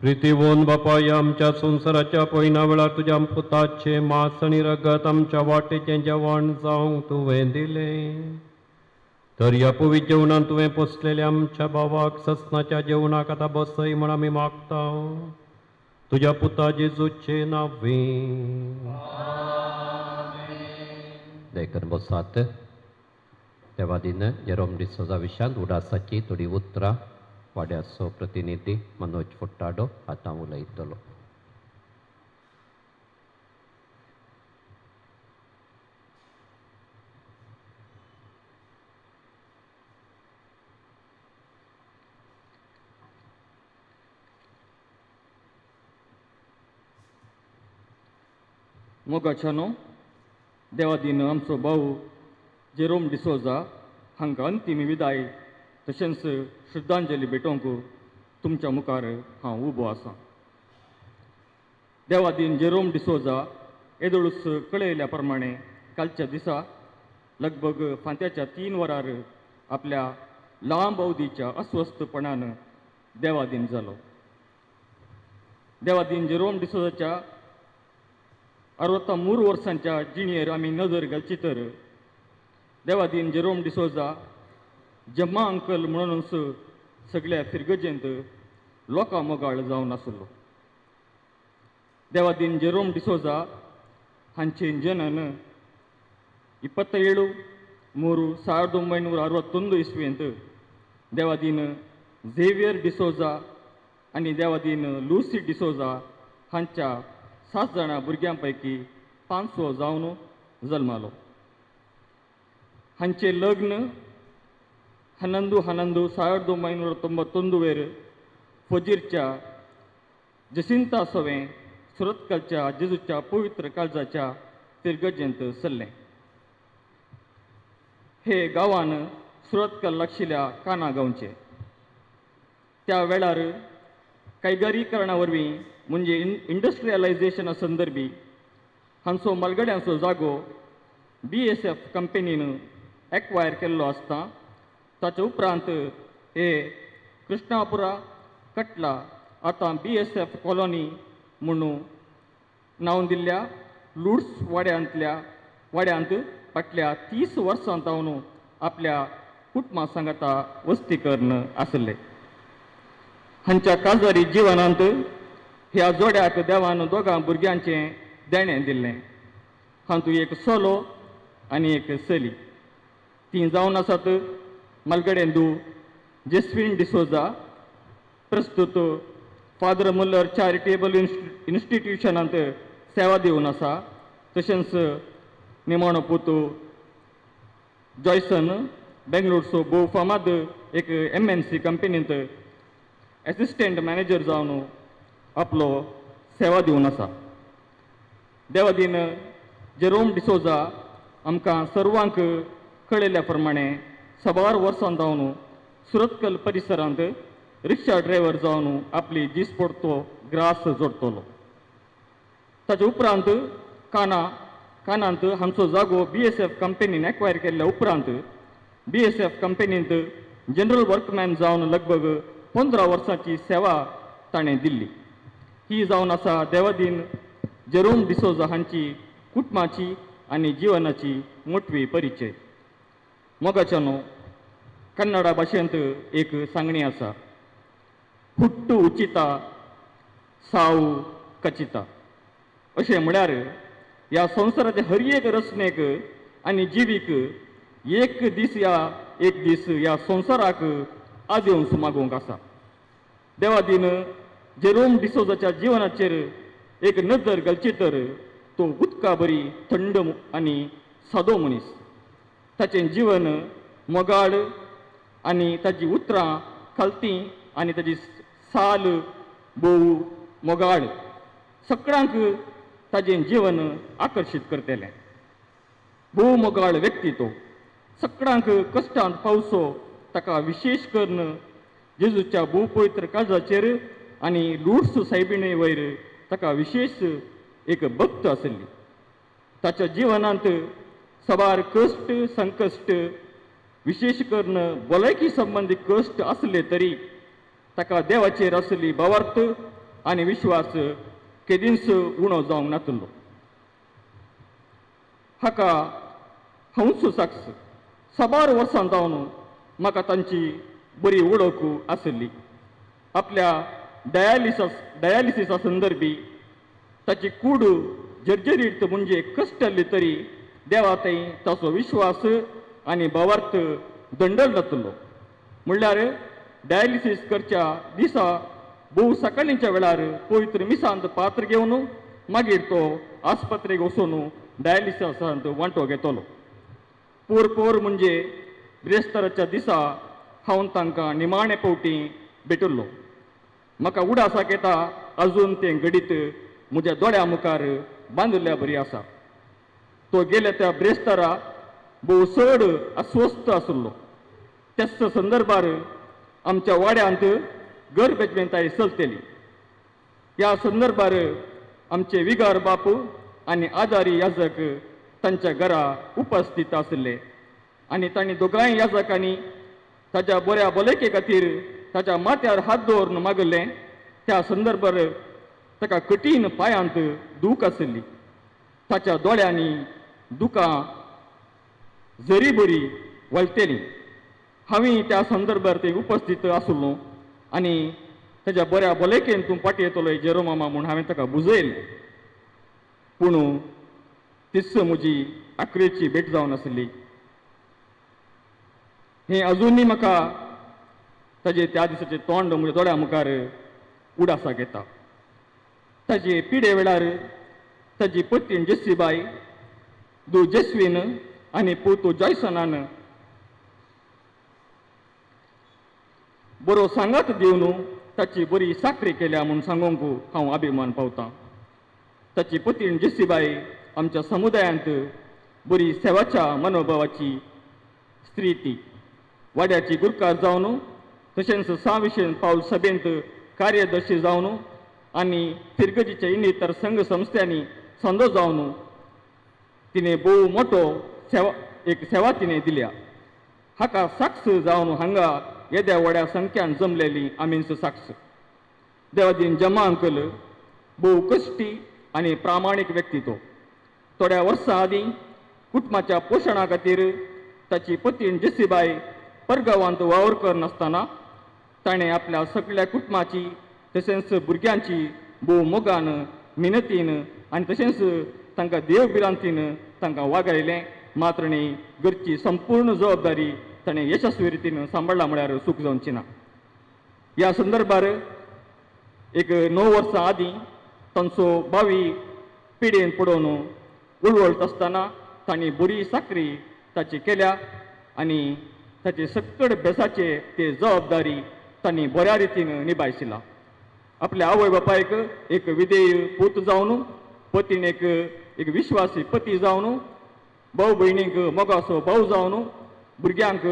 प्रितीवोन बापाय, आमच्या संवसाराच्या पयना वेळार तुज्या पुताचें मांस आनी रगत आमच्या वाटेचें जेवण जावंक तुवें दिलें. तर ह्या पवित्र जेवणान तुवें पोसलेल्या आमच्या भावाक ससनाच्या जेवणाक आतां बसय म्हण आमी मागता, तुज्या पुता जेजूचे नांवे. देखून बसात. देवादीन जेरोम डिसोजा विशांत उडासाची थोडी उतरां वाड्याचो प्रतिनिधी मनोज फुट्टाडो आतां उलयतलो. मोगाच्यानो, देवादीन आमचो भाऊ जेरोम डिसोजा हांकां अंतीम विदाय तशेंच श्रद्धांजली भेटोवंक तुमच्या मुखार हांव उबो आसा. देवादीन जेरोम डिसोजा येदोळूच कळयल्या प्रमाणे कालच्या दिसा लगभग फांत्याच्या 3 वरार आपल्या लांब अवधीच्या अस्वस्थपणान देवादीन जालो. देवादीन जेरोम डिसोजाच्या 63 वर्सांच्या जिणेर आमी नदर घालची तर देवादीन जेरोम डिसोजा जम्मा अंकल म्हणूनच सगळ्या फिरगजेंत लोकां मोगाळ जावन आसलो. देवादीन जेरोम डिसोजा हांचें जनन 27-3-1961 इस्वेंत देवादीन झेवियर डिसोजा आनी देवादीन लुसी डिसोजा हांच्या 7 जाणां भुरग्यां पैकी 5वो जावन जल्मालो. हांचें लग्न 11-11-1991 वेर फजीरच्या जसिंता सवें सुरतकालच्या जेजूच्या पवित्र काळजाच्या फिरगजेंत सरलें. हे गांवान सुरतकल लागशिल्ल्या काना गांवचे. त्या वेळार कैगारीकरणा वरवीं म्हणजे इंडस्ट्रियलायझेशना संदर्भी हांचो मालगड्यांचो जागो BSF कंपनीन एक्वायर केल्लो आसता. ताचे उपरांत हे कृष्णापुरा कटला आतां BSF colony म्हणून नांव दिल्ल्या लुड्स वाड्यांत फाटल्या 30 वर्सां जावन आपल्या कुटुंबा सांगाता वस्ती करून आसले. हांच्या काजारी जिवनांत ह्या जोड्याक देवान दोगां भुरग्यांचें देणें दिल्लें. हातूंत एक चलो आनी एक चली. तीं जावन आसात मालगडेंदू जेस्विन डिसोजा, प्रस्तुत फादर मुल्लर चॅरिटेबल इन्स्टिट्युशनांत सेवा दिवन आसा, तशेंच निमाणो पूत जॉयसन बेंगलोरचो भोव फामाद एक MNC कंपनींत एसिस्टंट मॅनेजर जावन आपलो सेवा दिवन आसा. देवादीन जेरोम डिसोजा आमकां सर्वांक कळयल्ल्या प्रमाणे साबार वर्सां जावन सुरतकल परिसरांत रिक्षा ड्रायव्हर जावन आपली दीसपडतो ग्रास जोडटलो. ताचे उपरांत कानांत हांचो जागो BSF कंपनीन एक्वायर केल्ल्या उपरांत BSF कंपनींत जनरल वर्कमॅन जावन लगभग 15 वर्सांची सेवा ताणें दिल्ली. ही जावन आसा देवादीन जेरोम डिसोजा हांची कुटुंबाची आनी जिवनाची मोटवी परिचय. मोगाच्यानो, कन्नडा भाशेंत एक सांगणी आसा, हुट्टू उचिता साव कचिता. अशें म्हळ्यार ह्या संवसाराच्या हर एक रचनेक आनी जिवीक एक दीस या एक दीस ह्या संवसाराक आदेवंस मागोवंक आसा. देवादीन जेरोम डिसोजाच्या जिवनाचेर एक नदर घालची तर तो उदका बरी थंड आनी सादो मनीस. ताचें जीवन मोगाळ आनी ताजी उतरां खालती आनी ताजी साल भोव मोगाळ सगळ्यांक ताजें जीवन आकर्शीत करतलें. भोव मोगाळ व्यक्ती तो सगळ्यांक कश्टांत पावसो ताका विशेश करून जेजूच्या भोव पवित्र काळजाचेर आनी लुड्स सायबिणे वयर ताका विशेश एक भक्त आसली. ताच्या जिवनांत साबार कश्ट संकश्ट विशेश करून भलायकी संबंदी कश्ट आसले तरी ताका देवाचेर आसली भावार्थ आनी विश्वास केदींच उणो जावंक नातलो. हाका हांवूच साक्ष. साबार वर्सां जावन म्हाका तांची बरी वळख आसली. आपल्या डायालिसिसा संदर्भी ताची कूड जर्जरीत म्हणजे कश्टल्ली तरी देवा थंय ताचो विश्वास आनी भावार्थ दंडल जातलो. म्हणल्यार डायलिसीस करच्या दिसा भोव सकाळींच्या वेळार पवित्र मिसांत पात्र घेवन मागीर तो आस्पत्रेक वचून डायलिसिसांत वांटो घेतलो. पोर पोर म्हणजे ब्रेस्ताराच्या दिसा हांव तांकां निमाणे पावटी भेटिल्लो. म्हाका उडासाक येता अजून तें घडीत म्हज्या दोळ्या मुखार बांदिल्ल्या बरी आसा. तो गेल्या त्या ब्रेस्तारा भोव चड अस्वस्थ आशिल्लो. त्याच संदर्भार आमच्या वाड्यांत गर्भेजमेंताय चलतली. ह्या संदर्भार आमचे विगार बापू आनी आदारी याजक तांच्या घरा उपस्थित आशिल्ले आनी तांणी दोगांय याजकांनी ताच्या बऱ्या भलायके खातीर ताच्या माथ्यार हात दवरून मागलें. त्या संदर्भार ताका कठीण पांयांत दूख आशिल्ली. ताच्या दोळ्यांनी दुकां जरी बरी वळटेली. हांवें त्या संदर्भार थंय उपस्थित आसलो आनी ताच्या बऱ्या भलायकेन तूं फाटीं येतलो जेरोमामा म्हूण हांवें ताका बुजयलें. पूण तीच म्हजी आखरेची भेट जावन आसली. हें अजुनूय म्हाका ताजे त्या दिसाचें तोंड म्हज्या दोळ्या मुखार उडासाक येता. ताजे पिडे वेळार ताजी पत्तीण जेसीबाय, दू जेस्वीन आनी पूत जॉयसनान बरो सांगात दिवन ताची बरी साकरी केल्या म्हूण सांगूंक हांव अभिमान पावतां. ताची पतीण जेसीबाय आमच्या समुदायांत बरी सेवाच्या मनोभावाची स्त्री. ती वाड्याची गुरकार जावन तशेंच साविशेन पावल सभेंत कार्यदर्शी जावन आनी फिरगजीच्या इतर संघ संस्थांनी संदो जावन तिणें भोव मोटो सेवा एक सेवा तिणें दिल्या. हाका साक्ष जावन हांगा येद्या व्हड्या संख्यान जमलेली आमींच साक्ष. देवादीन जमा अंकल भोव कश्टी आनी प्रामाणीक व्यक्ती. तो थोड्या वर्सां आदीं कुटुंबाच्या पोशणा खातीर ताची पतीण जेसीबाय परगांवांत वावर करनासतना ताणें आपल्या सगळ्या कुटुंबाची तशेंच भुरग्यांची भोव मोगान मिनतीन आनी तशेंच तांकां देव भिरांतीन तांकां वागयलें. मात्र न्ही घरची संपूर्ण जबाबदारी ताणें यशस्वी रितीन सांबाळ्ळा म्हळ्यार चूक जावची ना. ह्या संदर्भार एक 9 वर्सां आदीं तांचो भावी पिडेन पडोवन उळवळत आसतना तांणी बरी साकरी ताची केल्या आनी ताचे सक्कड बेसाचे ते जबाबदारी तांणी बऱ्या रितीन निभायशिला. आपल्या आवय बापायक एक विधेय पूत जावन, पतीन एक विश्वासी पती जावन, भाव भयणीक मोगासो भाव जावन, भुरग्यांक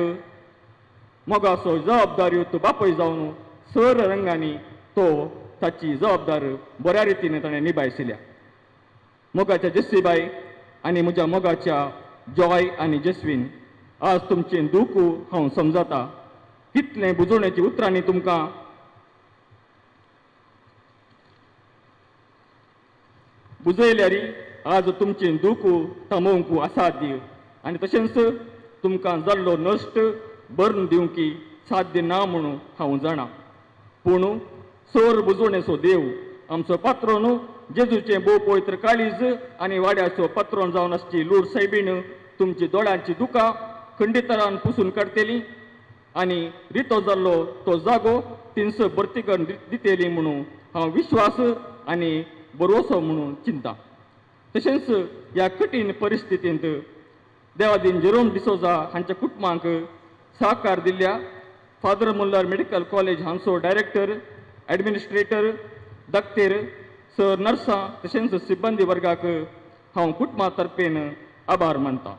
मोगासो जबाबदारी बापूय जावन सर रंगांनी तो ताची जबाबदार बऱ्या रितीन ताणें निभायशिल्या. मोगाच्या जेसीबाय आनी म्हज्या मोगाच्या जॉय आनी जेस्वीन, आज तुमचें दूख हांव समजता. कितलें बुजवण्याची उतरांनी तुमकां बुजयल्यार आज तुमचें दूख थांबोवंक असाध्य आनी तशेंच तुमकां जाल्लो नश्ट भरून दिवंकी साध्य ना म्हणून हांव जाणा. पूण सोर बुजवणेचो देव आमचो पात्रोन जेजूचें भोव पवित्र काळीज आनी वाड्याचो पात्रोन जावन आसची लूर सायबीण तुमची दोळ्यांची दुकां खंडितरान पुसून काडटली आनी रितो जाल्लो तो जागो तिनसो भरती करून दितली म्हणून हांव विश्वास आनी बरोसो म्हणून चिंता. तशेंच ह्या कठीण परिस्थितींत देवादीन जेरोम डिसोजा हांच्या कुटुंबांक सहकार दिल्ल्या फादर मुल्लर मेडिकल कॉलेज हांचो डायरेक्टर, ॲडमिनिस्ट्रेटर, दक्तेर, सर, नर्सां तशेंच सिब्बंदी वर्गाक हांव कुटुंबा तर्फेन आभार मानता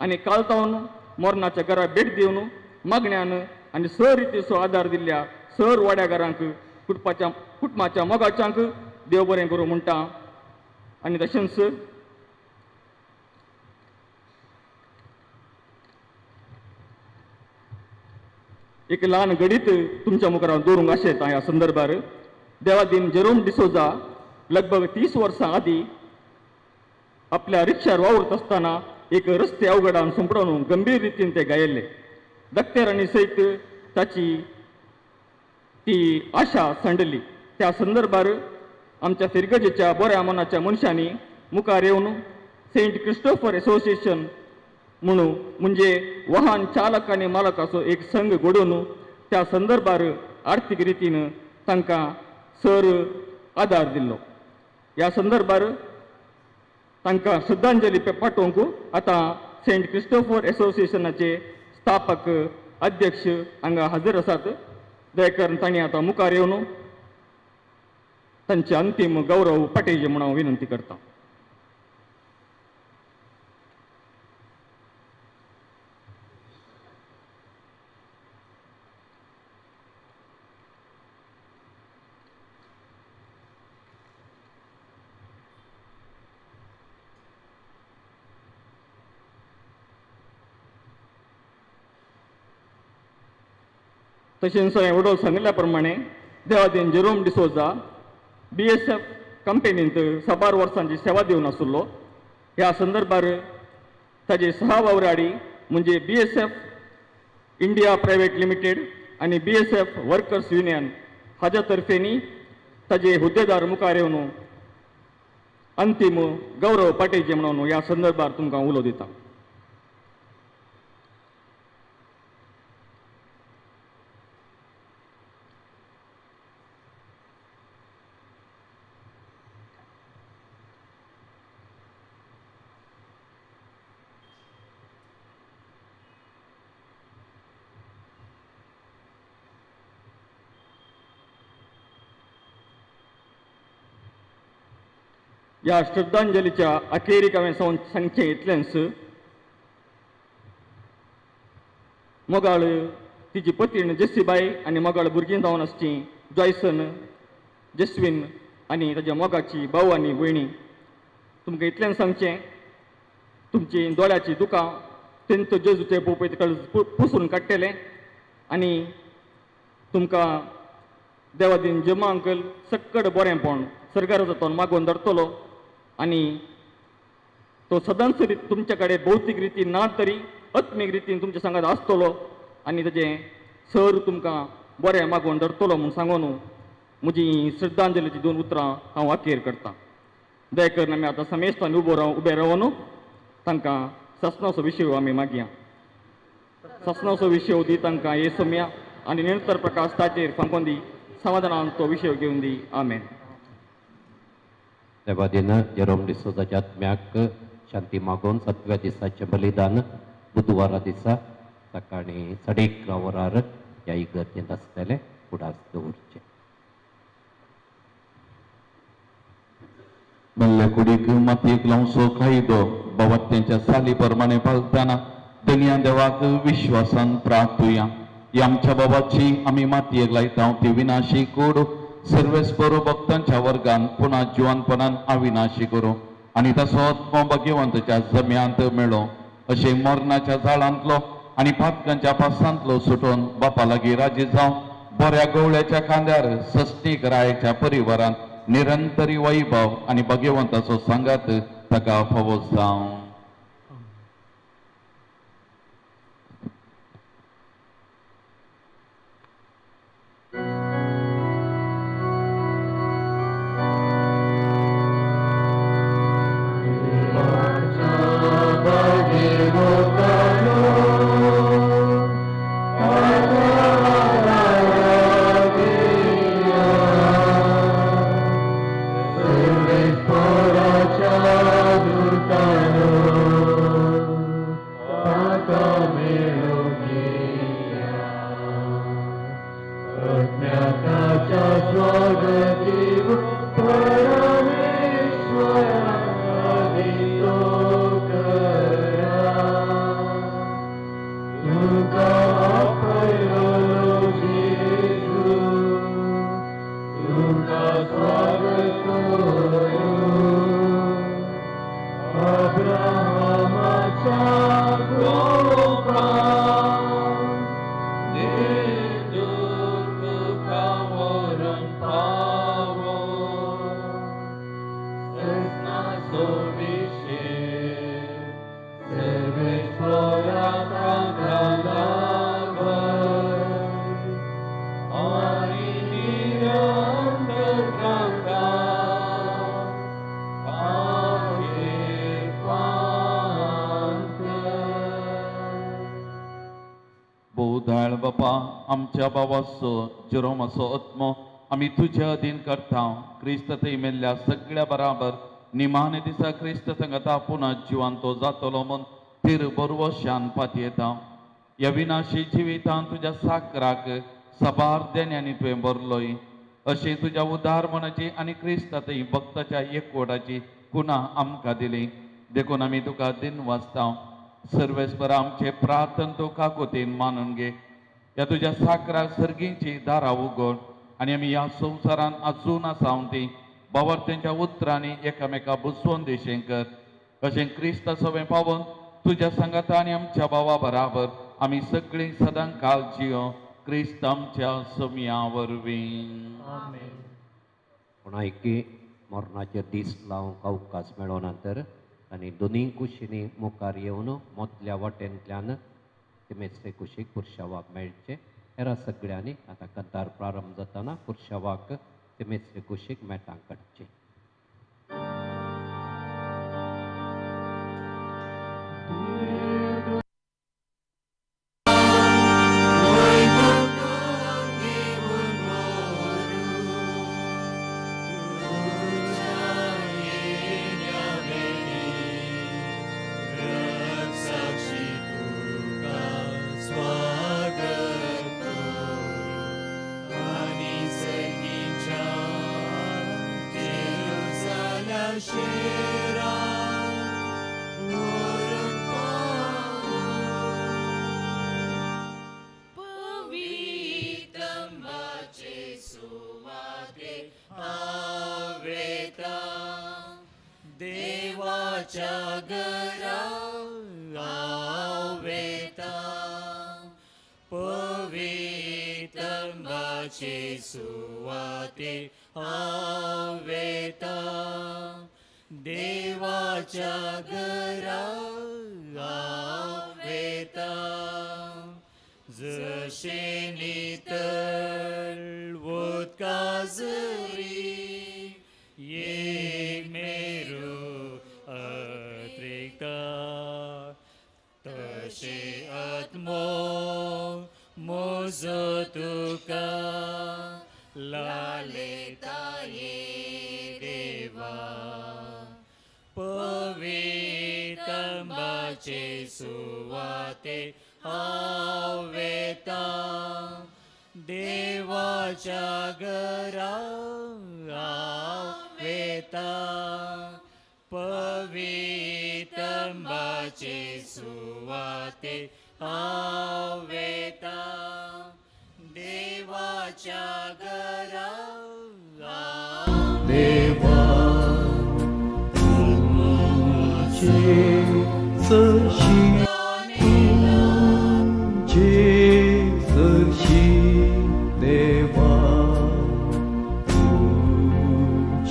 आनी काल तावन मोरनाच्या घरा भेट दिवन मागण्यान आनी सर रितीचो आदार दिल्ल्या सर वाड्याघरांक कुटुंबाच्या मोगाच्यांक देव बरें करूं म्हणटा. आनी तशेंच एक ल्हान घडीत तुमच्या मुखार हांव दवरूंक आशेता. ह्या संदर्भार देवादीन जेरोम डिसोजा लगभग 30 वर्सां आदीं आपल्या रिक्षार वावुरत आसतना एक रस्ते अवघडान सोंपडून गंभीर रितीन ते गायिल्ले. दक्तेरांनी सयत ताची ती आशा सांडली. त्या संदर्भार आमच्या फिरगजेच्या बऱ्या मनाच्या मनशांनी मुखार येवन सेंट क्रिस्टोफर एसोसिएशन म्हणून म्हणजे वाहन चालक आनी मालकाचो एक संघ घडोवन त्या संदर्भार आर्थीक रितीन तांकां सर आदार दिल्लो. ह्या संदर्भार तांकां श्रद्धांजली पाठोवंक आतां सेंट क्रिस्टोफर एसोसिएशनाचे स्थापक अध्यक्ष हांगा हजर आसात. दयाकरून तांणी आतां मुखार येवन तांचे अंतीम गौरव पाठयचे म्हूण हांव विनंती करता. तशेंच हांवें वडोल सांगिल्ल्या प्रमाणे देवादीन जेरोम डिसोजा BSF कंपनींत साबार वर्सांची सेवा दिवन आशिल्लो. ह्या संदर्भार ताजे सहा वावराडी म्हणजे BSF India private limited आनी BSF workers union हाज्या तर्फेनी ताजे हुद्देदार मुखार येवन अंतीम गौरव पाठयचे म्हणून ह्या संदर्भार तुमकां उलो दिता. ह्या श्रद्धांजलीच्या अखेरीक हांवें सांगचें इतलेंच, मोगाळ तिची पतीण जेसीबाय आनी मोगाळ भुरगीं जावन आसचीं जॉयसन, जेस्विन आनी ताच्या मोगाची भाव आनी भयणी, तुमकां इतलेंच सांगचें, तुमची दोळ्याची दुकां तेंचो जेजूचे पोपयत पुसून काडटलें आनी तुमकां देवादीन जमा अंकल सक्कड बरेंपण सरकाराचो तो मागोवन धरतलो आनी तो सदांच तुमच्या कडेन भौतीक रितीन ना तरी आत्मीक रितीन तुमच्या सांगात आसतलो आनी ताजें सर तुमकां बरें मागोवन धरतलो म्हूण सांगून म्हजी श्रद्धांजलीची दोन उतरां हांव अखेर करतां. दया करून आमी आतां समेस्तान उबे रावन तांकां सासणाचो विशय आमी मागया. सासणाचो विशय दी तांकां हे सोम्या आनी निरंतर प्रकाश ताचेर फांकोन दी, समाधानान तो विशय घेवन दी. आमेन. देवादीन जेरोम डिसोजाच्या आत्म्याक शांती मागोवन 7व्या दिसाचें बलिदान बुधवारा दिसा सकाळीं 11:30 वरार ह्या इगर्जेंत आसतलें. फुडास दवरचें. मेल्ल्या कुडीक मातयेक लावचो कायदो बाबा साली प्रमाणे पालतना दनिया देवाक विश्वासान प्रार्थुया. ही आमच्या बाबाची आमी मातयेक लायता ती विनाशी कूड सर्वेस्परो भक्तांच्या वर्गान पुन्हा जिवनपणान अविनाशी करूं आनी तसो आत्मो भगवंताच्या जम्यांत मेळो अशें मरणाच्या जाळांतलो आनी पातकांच्या पासांतलो सुटून बापा लागीं राजी जावं बऱ्या गवळ्याच्या खांद्यार सस्तीक रायाच्या परिवारांत निरंतरी वैभव आनी भगवंताचो सांगात ताका फावो जावं. Abrahamच्या गोपाळ देव भोव दयाळ बापा, आमच्या बाबाचो जेरोमाचो आत्मो आमी तुज्या अधीन करता. क्रिस्त थंय मेल्ल्या सगळ्या बराबर निमाणे दिसा क्रिस्त संगता पुन्हा जिवांतो जातलो म्हूण तिर बरवशान पातयेता. ह्या विनाशी जिवितान तुज्या साकराक सबार देण्यांनी तुवें भरलोय. अशें तुज्या उदार मनाची आनी क्रिस्ता थंय भक्ताच्या एकवटाची कुणा आमकां दिली, देखून आमी तुका दिन वाचता. सर्वेस्पर आमचे प्रार्थन तूं काकोतीन मानून घे. ह्या तुज्या साकरा सर्गींची दारां उगड आनी आमी ह्या संवसारान आजून आसा ती बावर्त्यांच्या उतरांनी एकामेका बुजवून देशें कर. अशें क्रिस्ता सवें पावोन तुज्या सांगाता आनी आमच्या भावा बराबर आमी सगळीं सदां काल जियो क्रिस्त आमच्या समया वरवीं. कोणायकी मरणाचेर दीस लावंक अवकाश मेळो ना तर आनी दोनूय कुशींनी मुखार येवन मोतल्या वाटेंतल्यान ते कुशीक पुरशावाक मेळचें. हेरा सगळ्यांनी आतां कतार प्रारंभ जातना पुरशावाक ते कुशीक मेटां काडचें.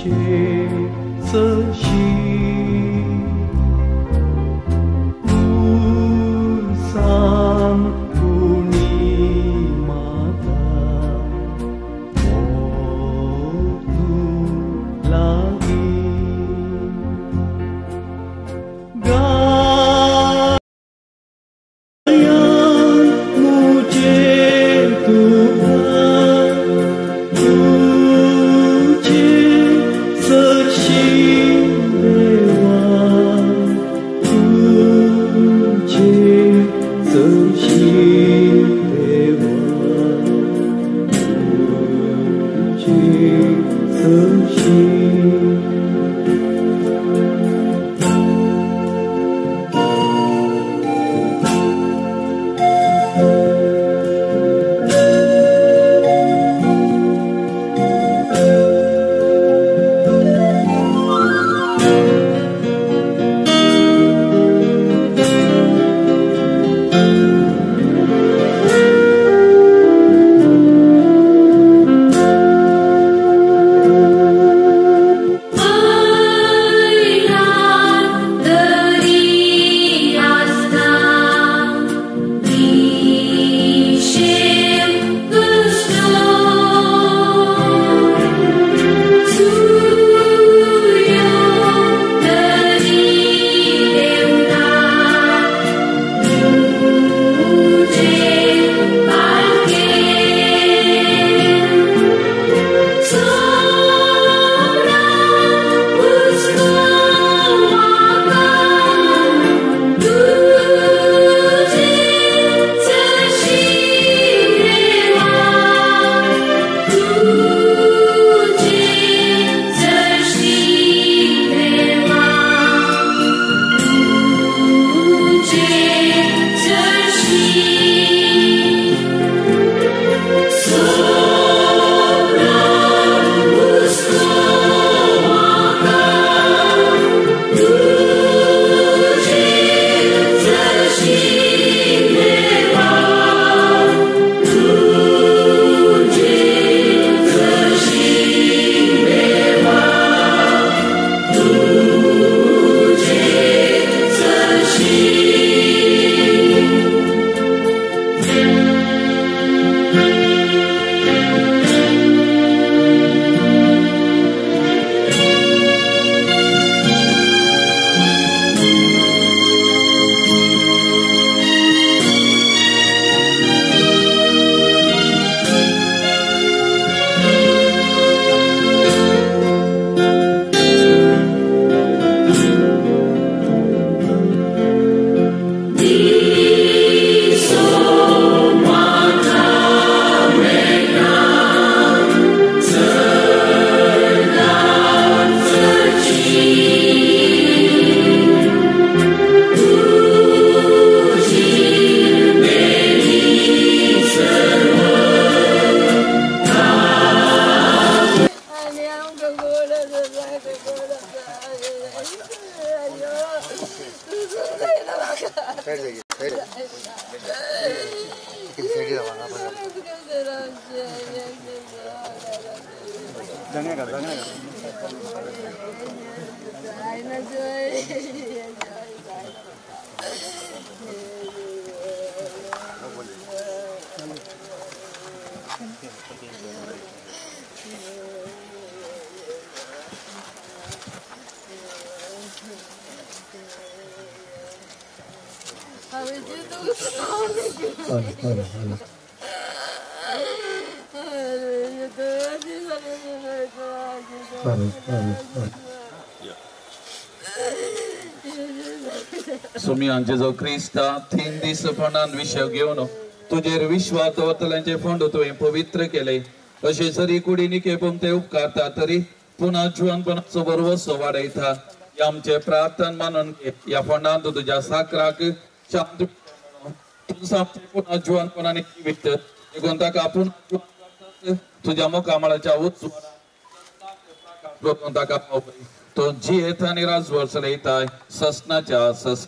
तुझे सरशी सुमियान जेजो क्रिस्ता 3 दीस फोंडान विशय घेवन तुजेर विश्वास दवरतल्यांचे फोंड तुवें पवित्र केले. अशें जरी कुडीनी खेपूंक ते उपकारता तरी पुन्हा जिवनपणाचो भरवसो वाडयता. आमचे प्रार्थना मानून ह्या फोंडांत तुज्या साकराक शांत पुन्हा जिवनपणाने जिवीत देखून ताका आपूण तुज्या मुखामळाच्या उत्सवान ताका तो जियेता आनी राजवट चलयता ससनाच्या सस.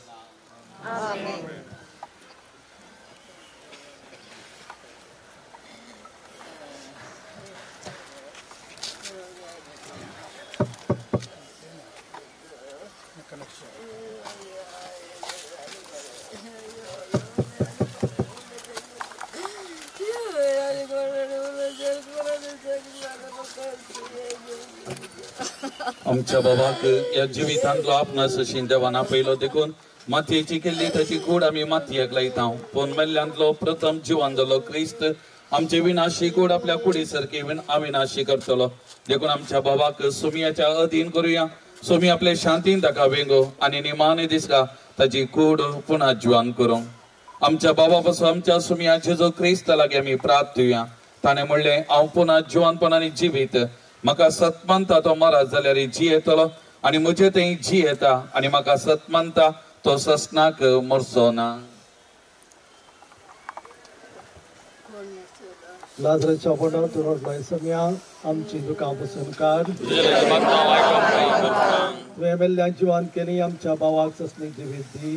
आमच्या बाबाक ह्या जिवितांतलो आपणास अशी देवान आपयलो देखून मातयेची केल्ली ताची कूड आमी मातयेक लायता. पूण मेल्ल्यांतलो प्रथम जिवन जालो क्रिस्त आमचे विनाशी कूड आपल्या कुडी सारकी अविनाशी करतलो. देखून आमच्या बाबाक सुमियाच्या अधीन करुया. सुमी आपले शांतीन ताका वेंगो आनी निमाणे दिसका ताची कूड पुन्हा जिवन करूं. आमच्या बाबा पासून आमच्या सुमिया जेजो क्रिस्त लागीं आमी प्रार्थुया. ताणें म्हणलें हांव पुन्हा जिवनपणान जिवीत म्हाका सत मानता तो मरात जाल्यार जियेतलो आनी म्हजे थंय जियेता आनी म्हाका सत मानता तो ससनाक मरचो ना. लाजराच्या फोंडार तूं रडलोय सम्या आमची दुकां पसून काड. तुवें मेल्ल्या जिवान केली आमच्या भावाक ससनीक जिवीत दी.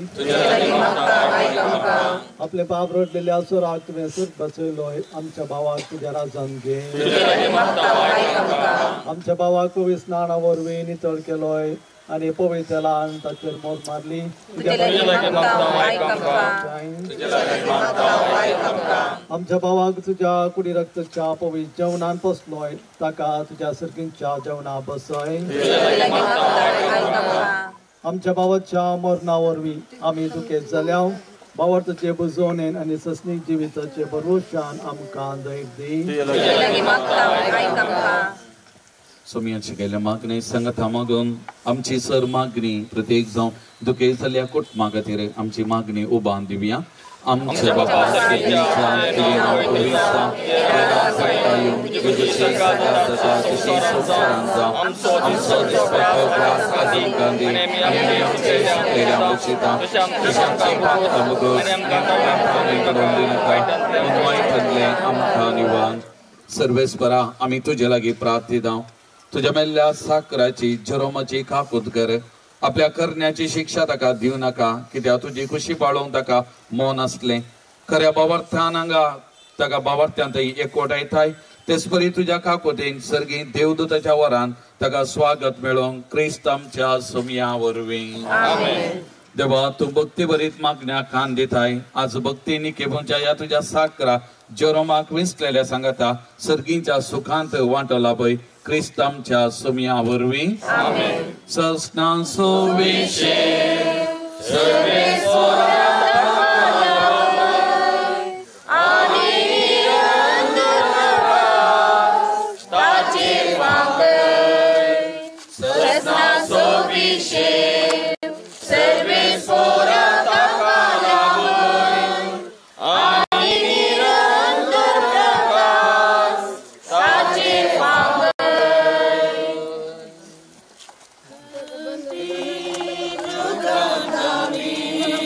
आपले बाप रडलेल्या सोराक तुवें सूत बसयलोय आमच्या भावाक तुज्या राजान घे. आमच्या भावाक पवित्र स्नाना वरवीं नितळ केलोय आनी पवित्र तेलान ताचेर मोत मारली. आमच्या भावाक तुज्या कुडी रक्तच्या पवित्र जेवणान पोसलोय ताका तुज्या सर्गींच्या जेवणा बसय. आमच्या भावाच्या मरणा वरवीं आमी दुखेत जाल्या भावार्थाचे बुजोवणेन आनी ससनीक जिविताचे भरवशान आमकां दैव दी. सोमियान शिकयल्या मागणी संगता मागून आमची सर मागणी प्रत्येक जावं दुखेत जाल्ल्या कुटुंबा खातीर आमची मागणी उबान दिवया. आमच्या बाबा सर्वेस्परा आमी तुजे लागीं प्रार्थिता. तुज्या मेल्ल्या साकराची जेरोमाची काकूत कर. आपल्या करण्याची शिक्षा ताका दिवं नाका कित्याक तुजी खुशी पाळोवंक ताका मन आसलें. खऱ्या बावार्थान हांगा ताका बावार्थ्यान थंय एकवटायताय तेच परी तुज्या काकुतीन सर्गी देवदूताच्या वरान ताका स्वागत मेळोवंक क्रिस्त आमच्या सोमया वरवीं. देवा तूं भक्ती भरीत मागण्या कान दिताय. आज भक्ती निकेबूंच्या ह्या तुज्या साकरा जेरोमाक विसलेल्या सांगता सर्गींच्या सुखांत वांटो लाभय क्रिस्त आमच्या सोमया वरवीं. ससना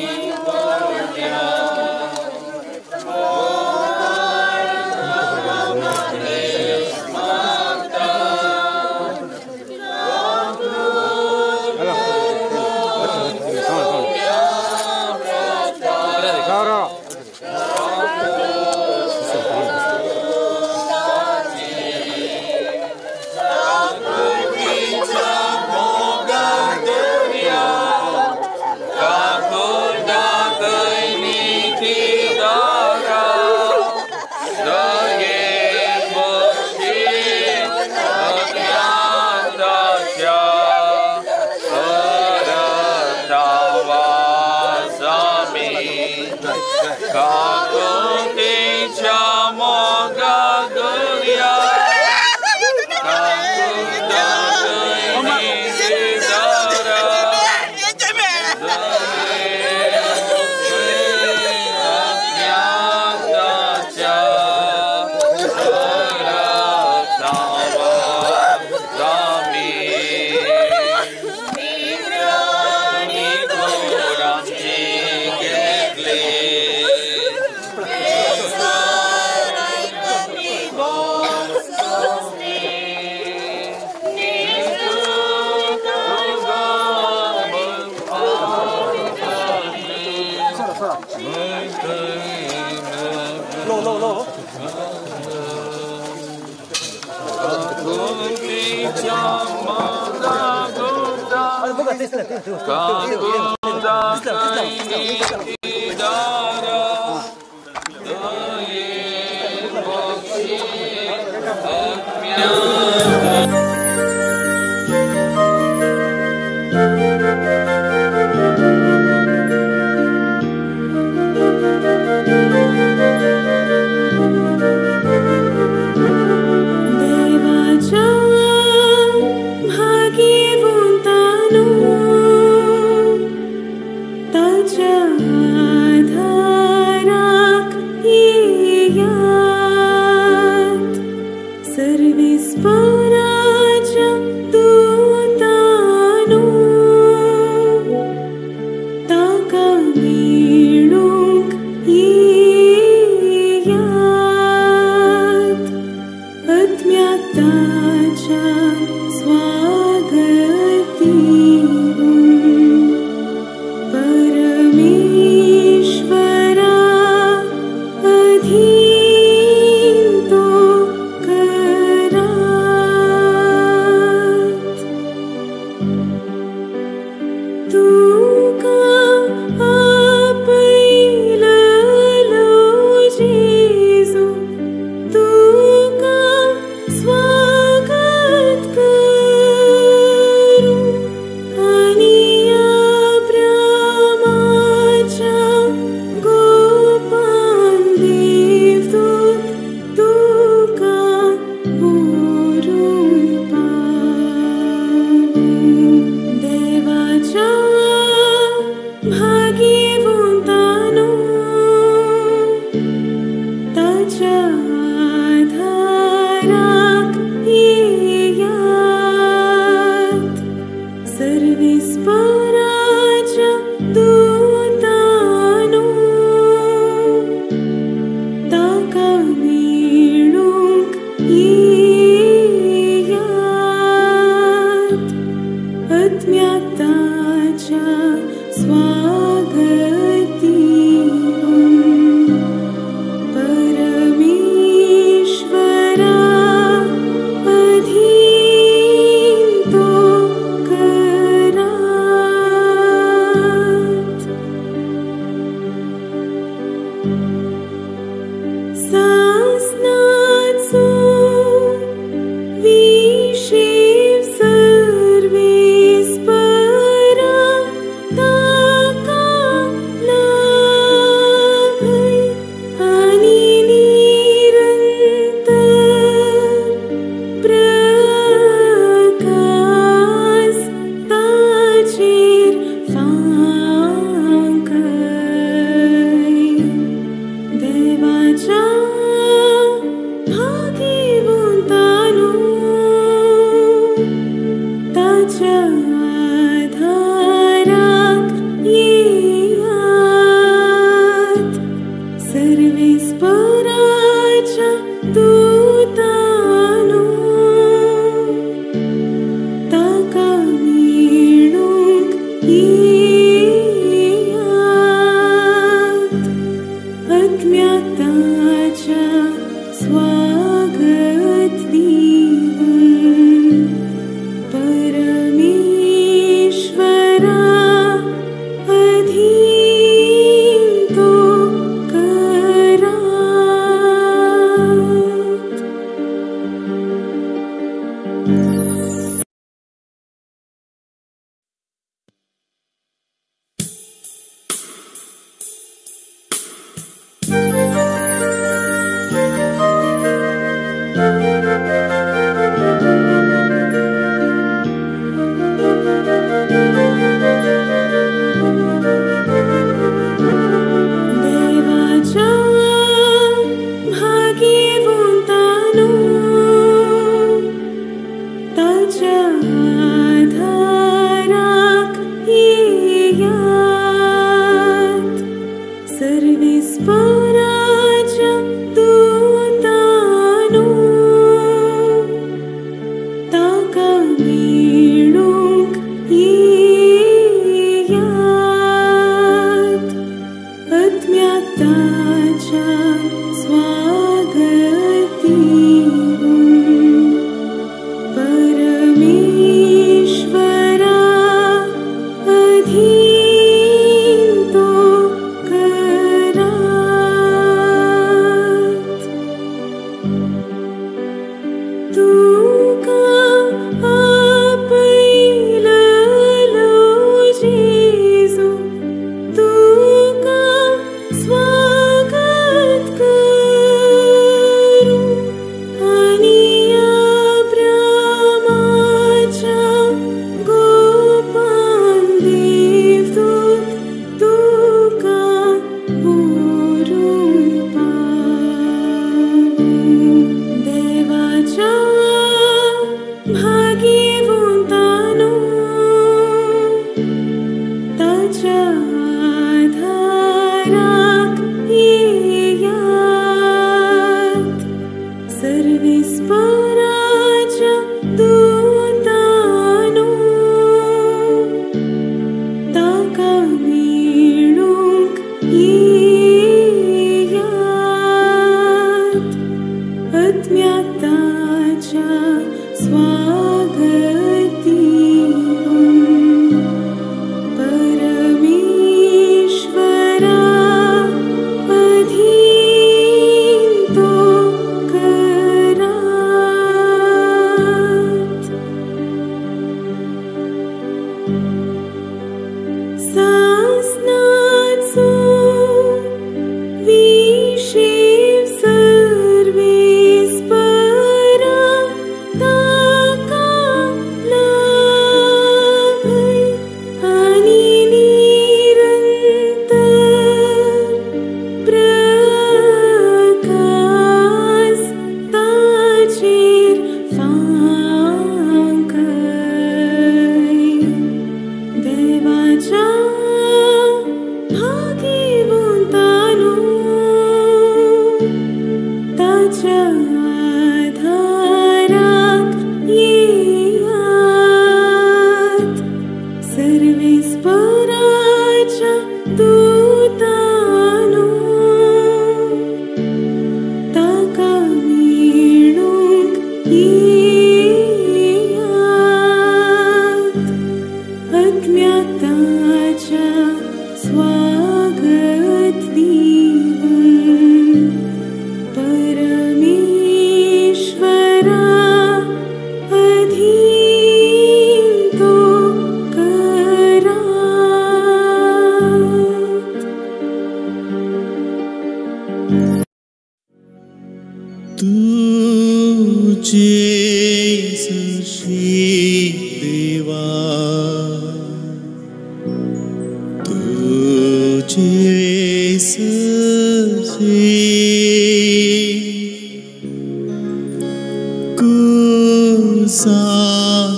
Amen. काकुळटेच्या मोगा दर्या देवाच्या भाग्यवंतानो ताच्या आधाराक येयात सर्वेस्पराच्या दूतानो ताका मेळूंक येयात आत्म्याताच्या स्वागत दिवून परमेश्वरा अधीन तो करात. तुका आपयललो जेजू तुका स्वागत करूं आनी अब्रामाच्या गोपान देवदूत तुका व्हरूंक पावूं. देवाच्या भाग्यवंतानो ताच्या आधाराक येयात सर्वेस्पराच्या दूतानो ताका मेळूंक येयात आत्म्याताच्या स्वागत दिवून परमेश्वरा अधीन तो करात. सासनाचो विशेव सर्वेस्परा ताका लाभय आनी निरंतर प्रकाश ताचेर फांकय. देवाच्या भाग्यवंतानो ताच्या आधाराक येयात सर्वेस्पराच्या दूतानो ताका मेळूंक येयात आत्म्याताच्या स्वागत दिवून परमेश्वरा अधीन तो करात. तुझे सशी देवा तुझे सशी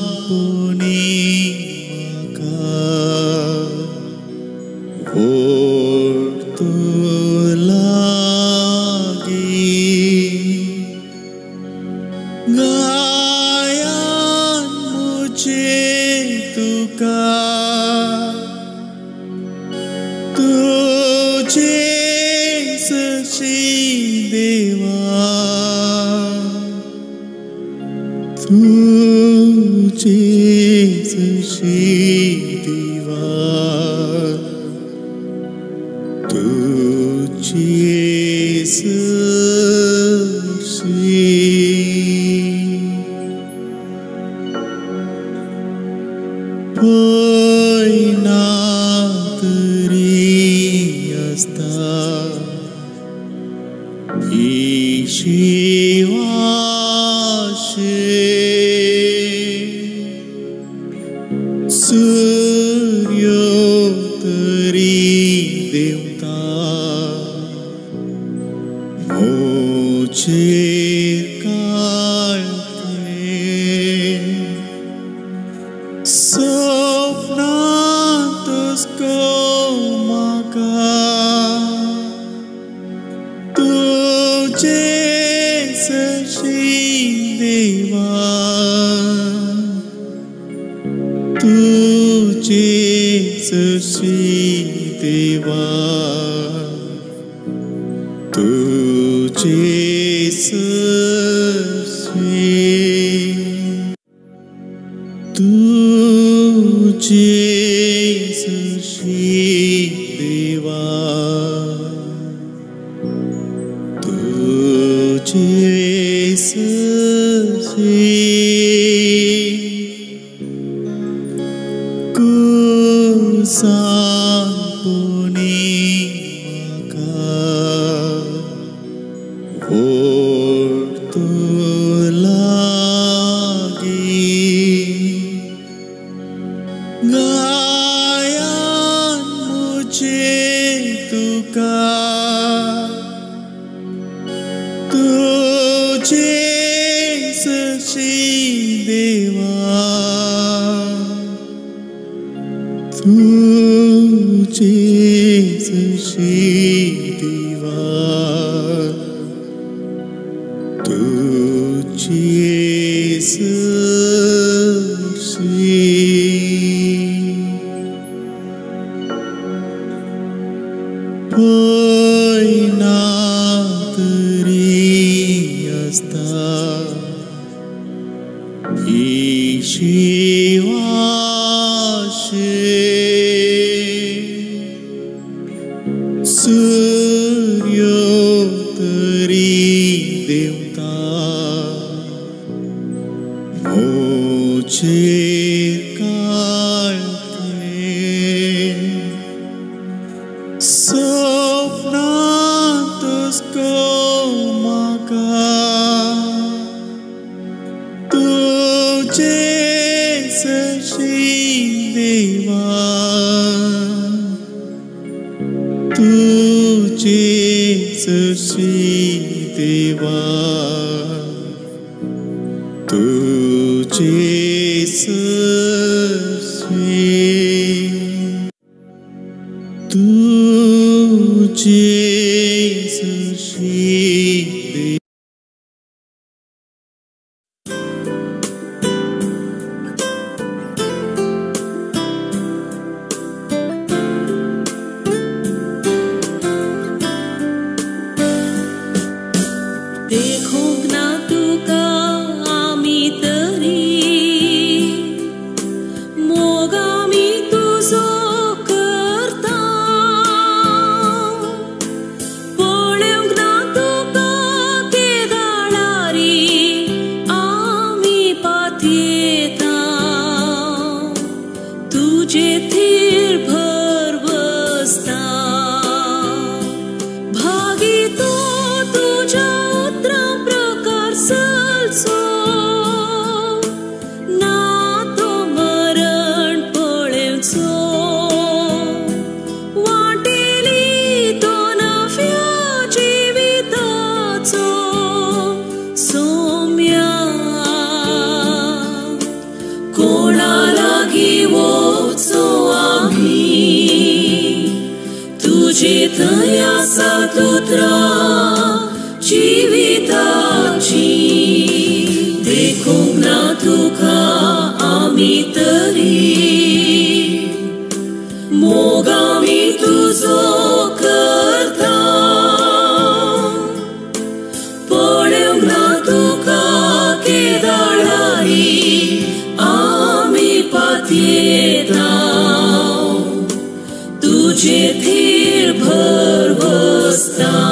कुसांपुनी म्हाका ओड तूं लागी गायान मुझे तुका तुझे सशी देवा तुझे सशी देवा तुझे सशी पय ना तरी आसता ही शिवाशे सूर्यो तरी देवता मोचेर काळते सपनांतच गो म्हाका तुझे सशी देवा तुझे सशी देवा तुझे सशी तुझे सशी देवा तुझे सशी कुसांपुनी म्हाका ओड तूं लागी गायान मुझे तुका तुझे सशी देवा तुझे सशी देवा तुझे सशी पय ना तरी आसता ही शिवाशे सूर्यो तरी देवता मोचेर काळते सपनांतच गो म्हाका तुझे सशी देवा तुझे सशी देवा तुझे सशी तुझे सशी देवा देखूंक ना तुका आमी तरी मोग आमी तुजो करता पळोवंक ना तुका केदाळारी आमी पातयेता तुजे थीर भर बसता भागी तो तुज्या उतरां प्रमाण। उतरां जिविताची देखूंक ना तुका आमी तरी मोग आमी तुजो करता पळोवंक ना तुका केदळारी आमी पातयेता तुजे थीर भरवसता.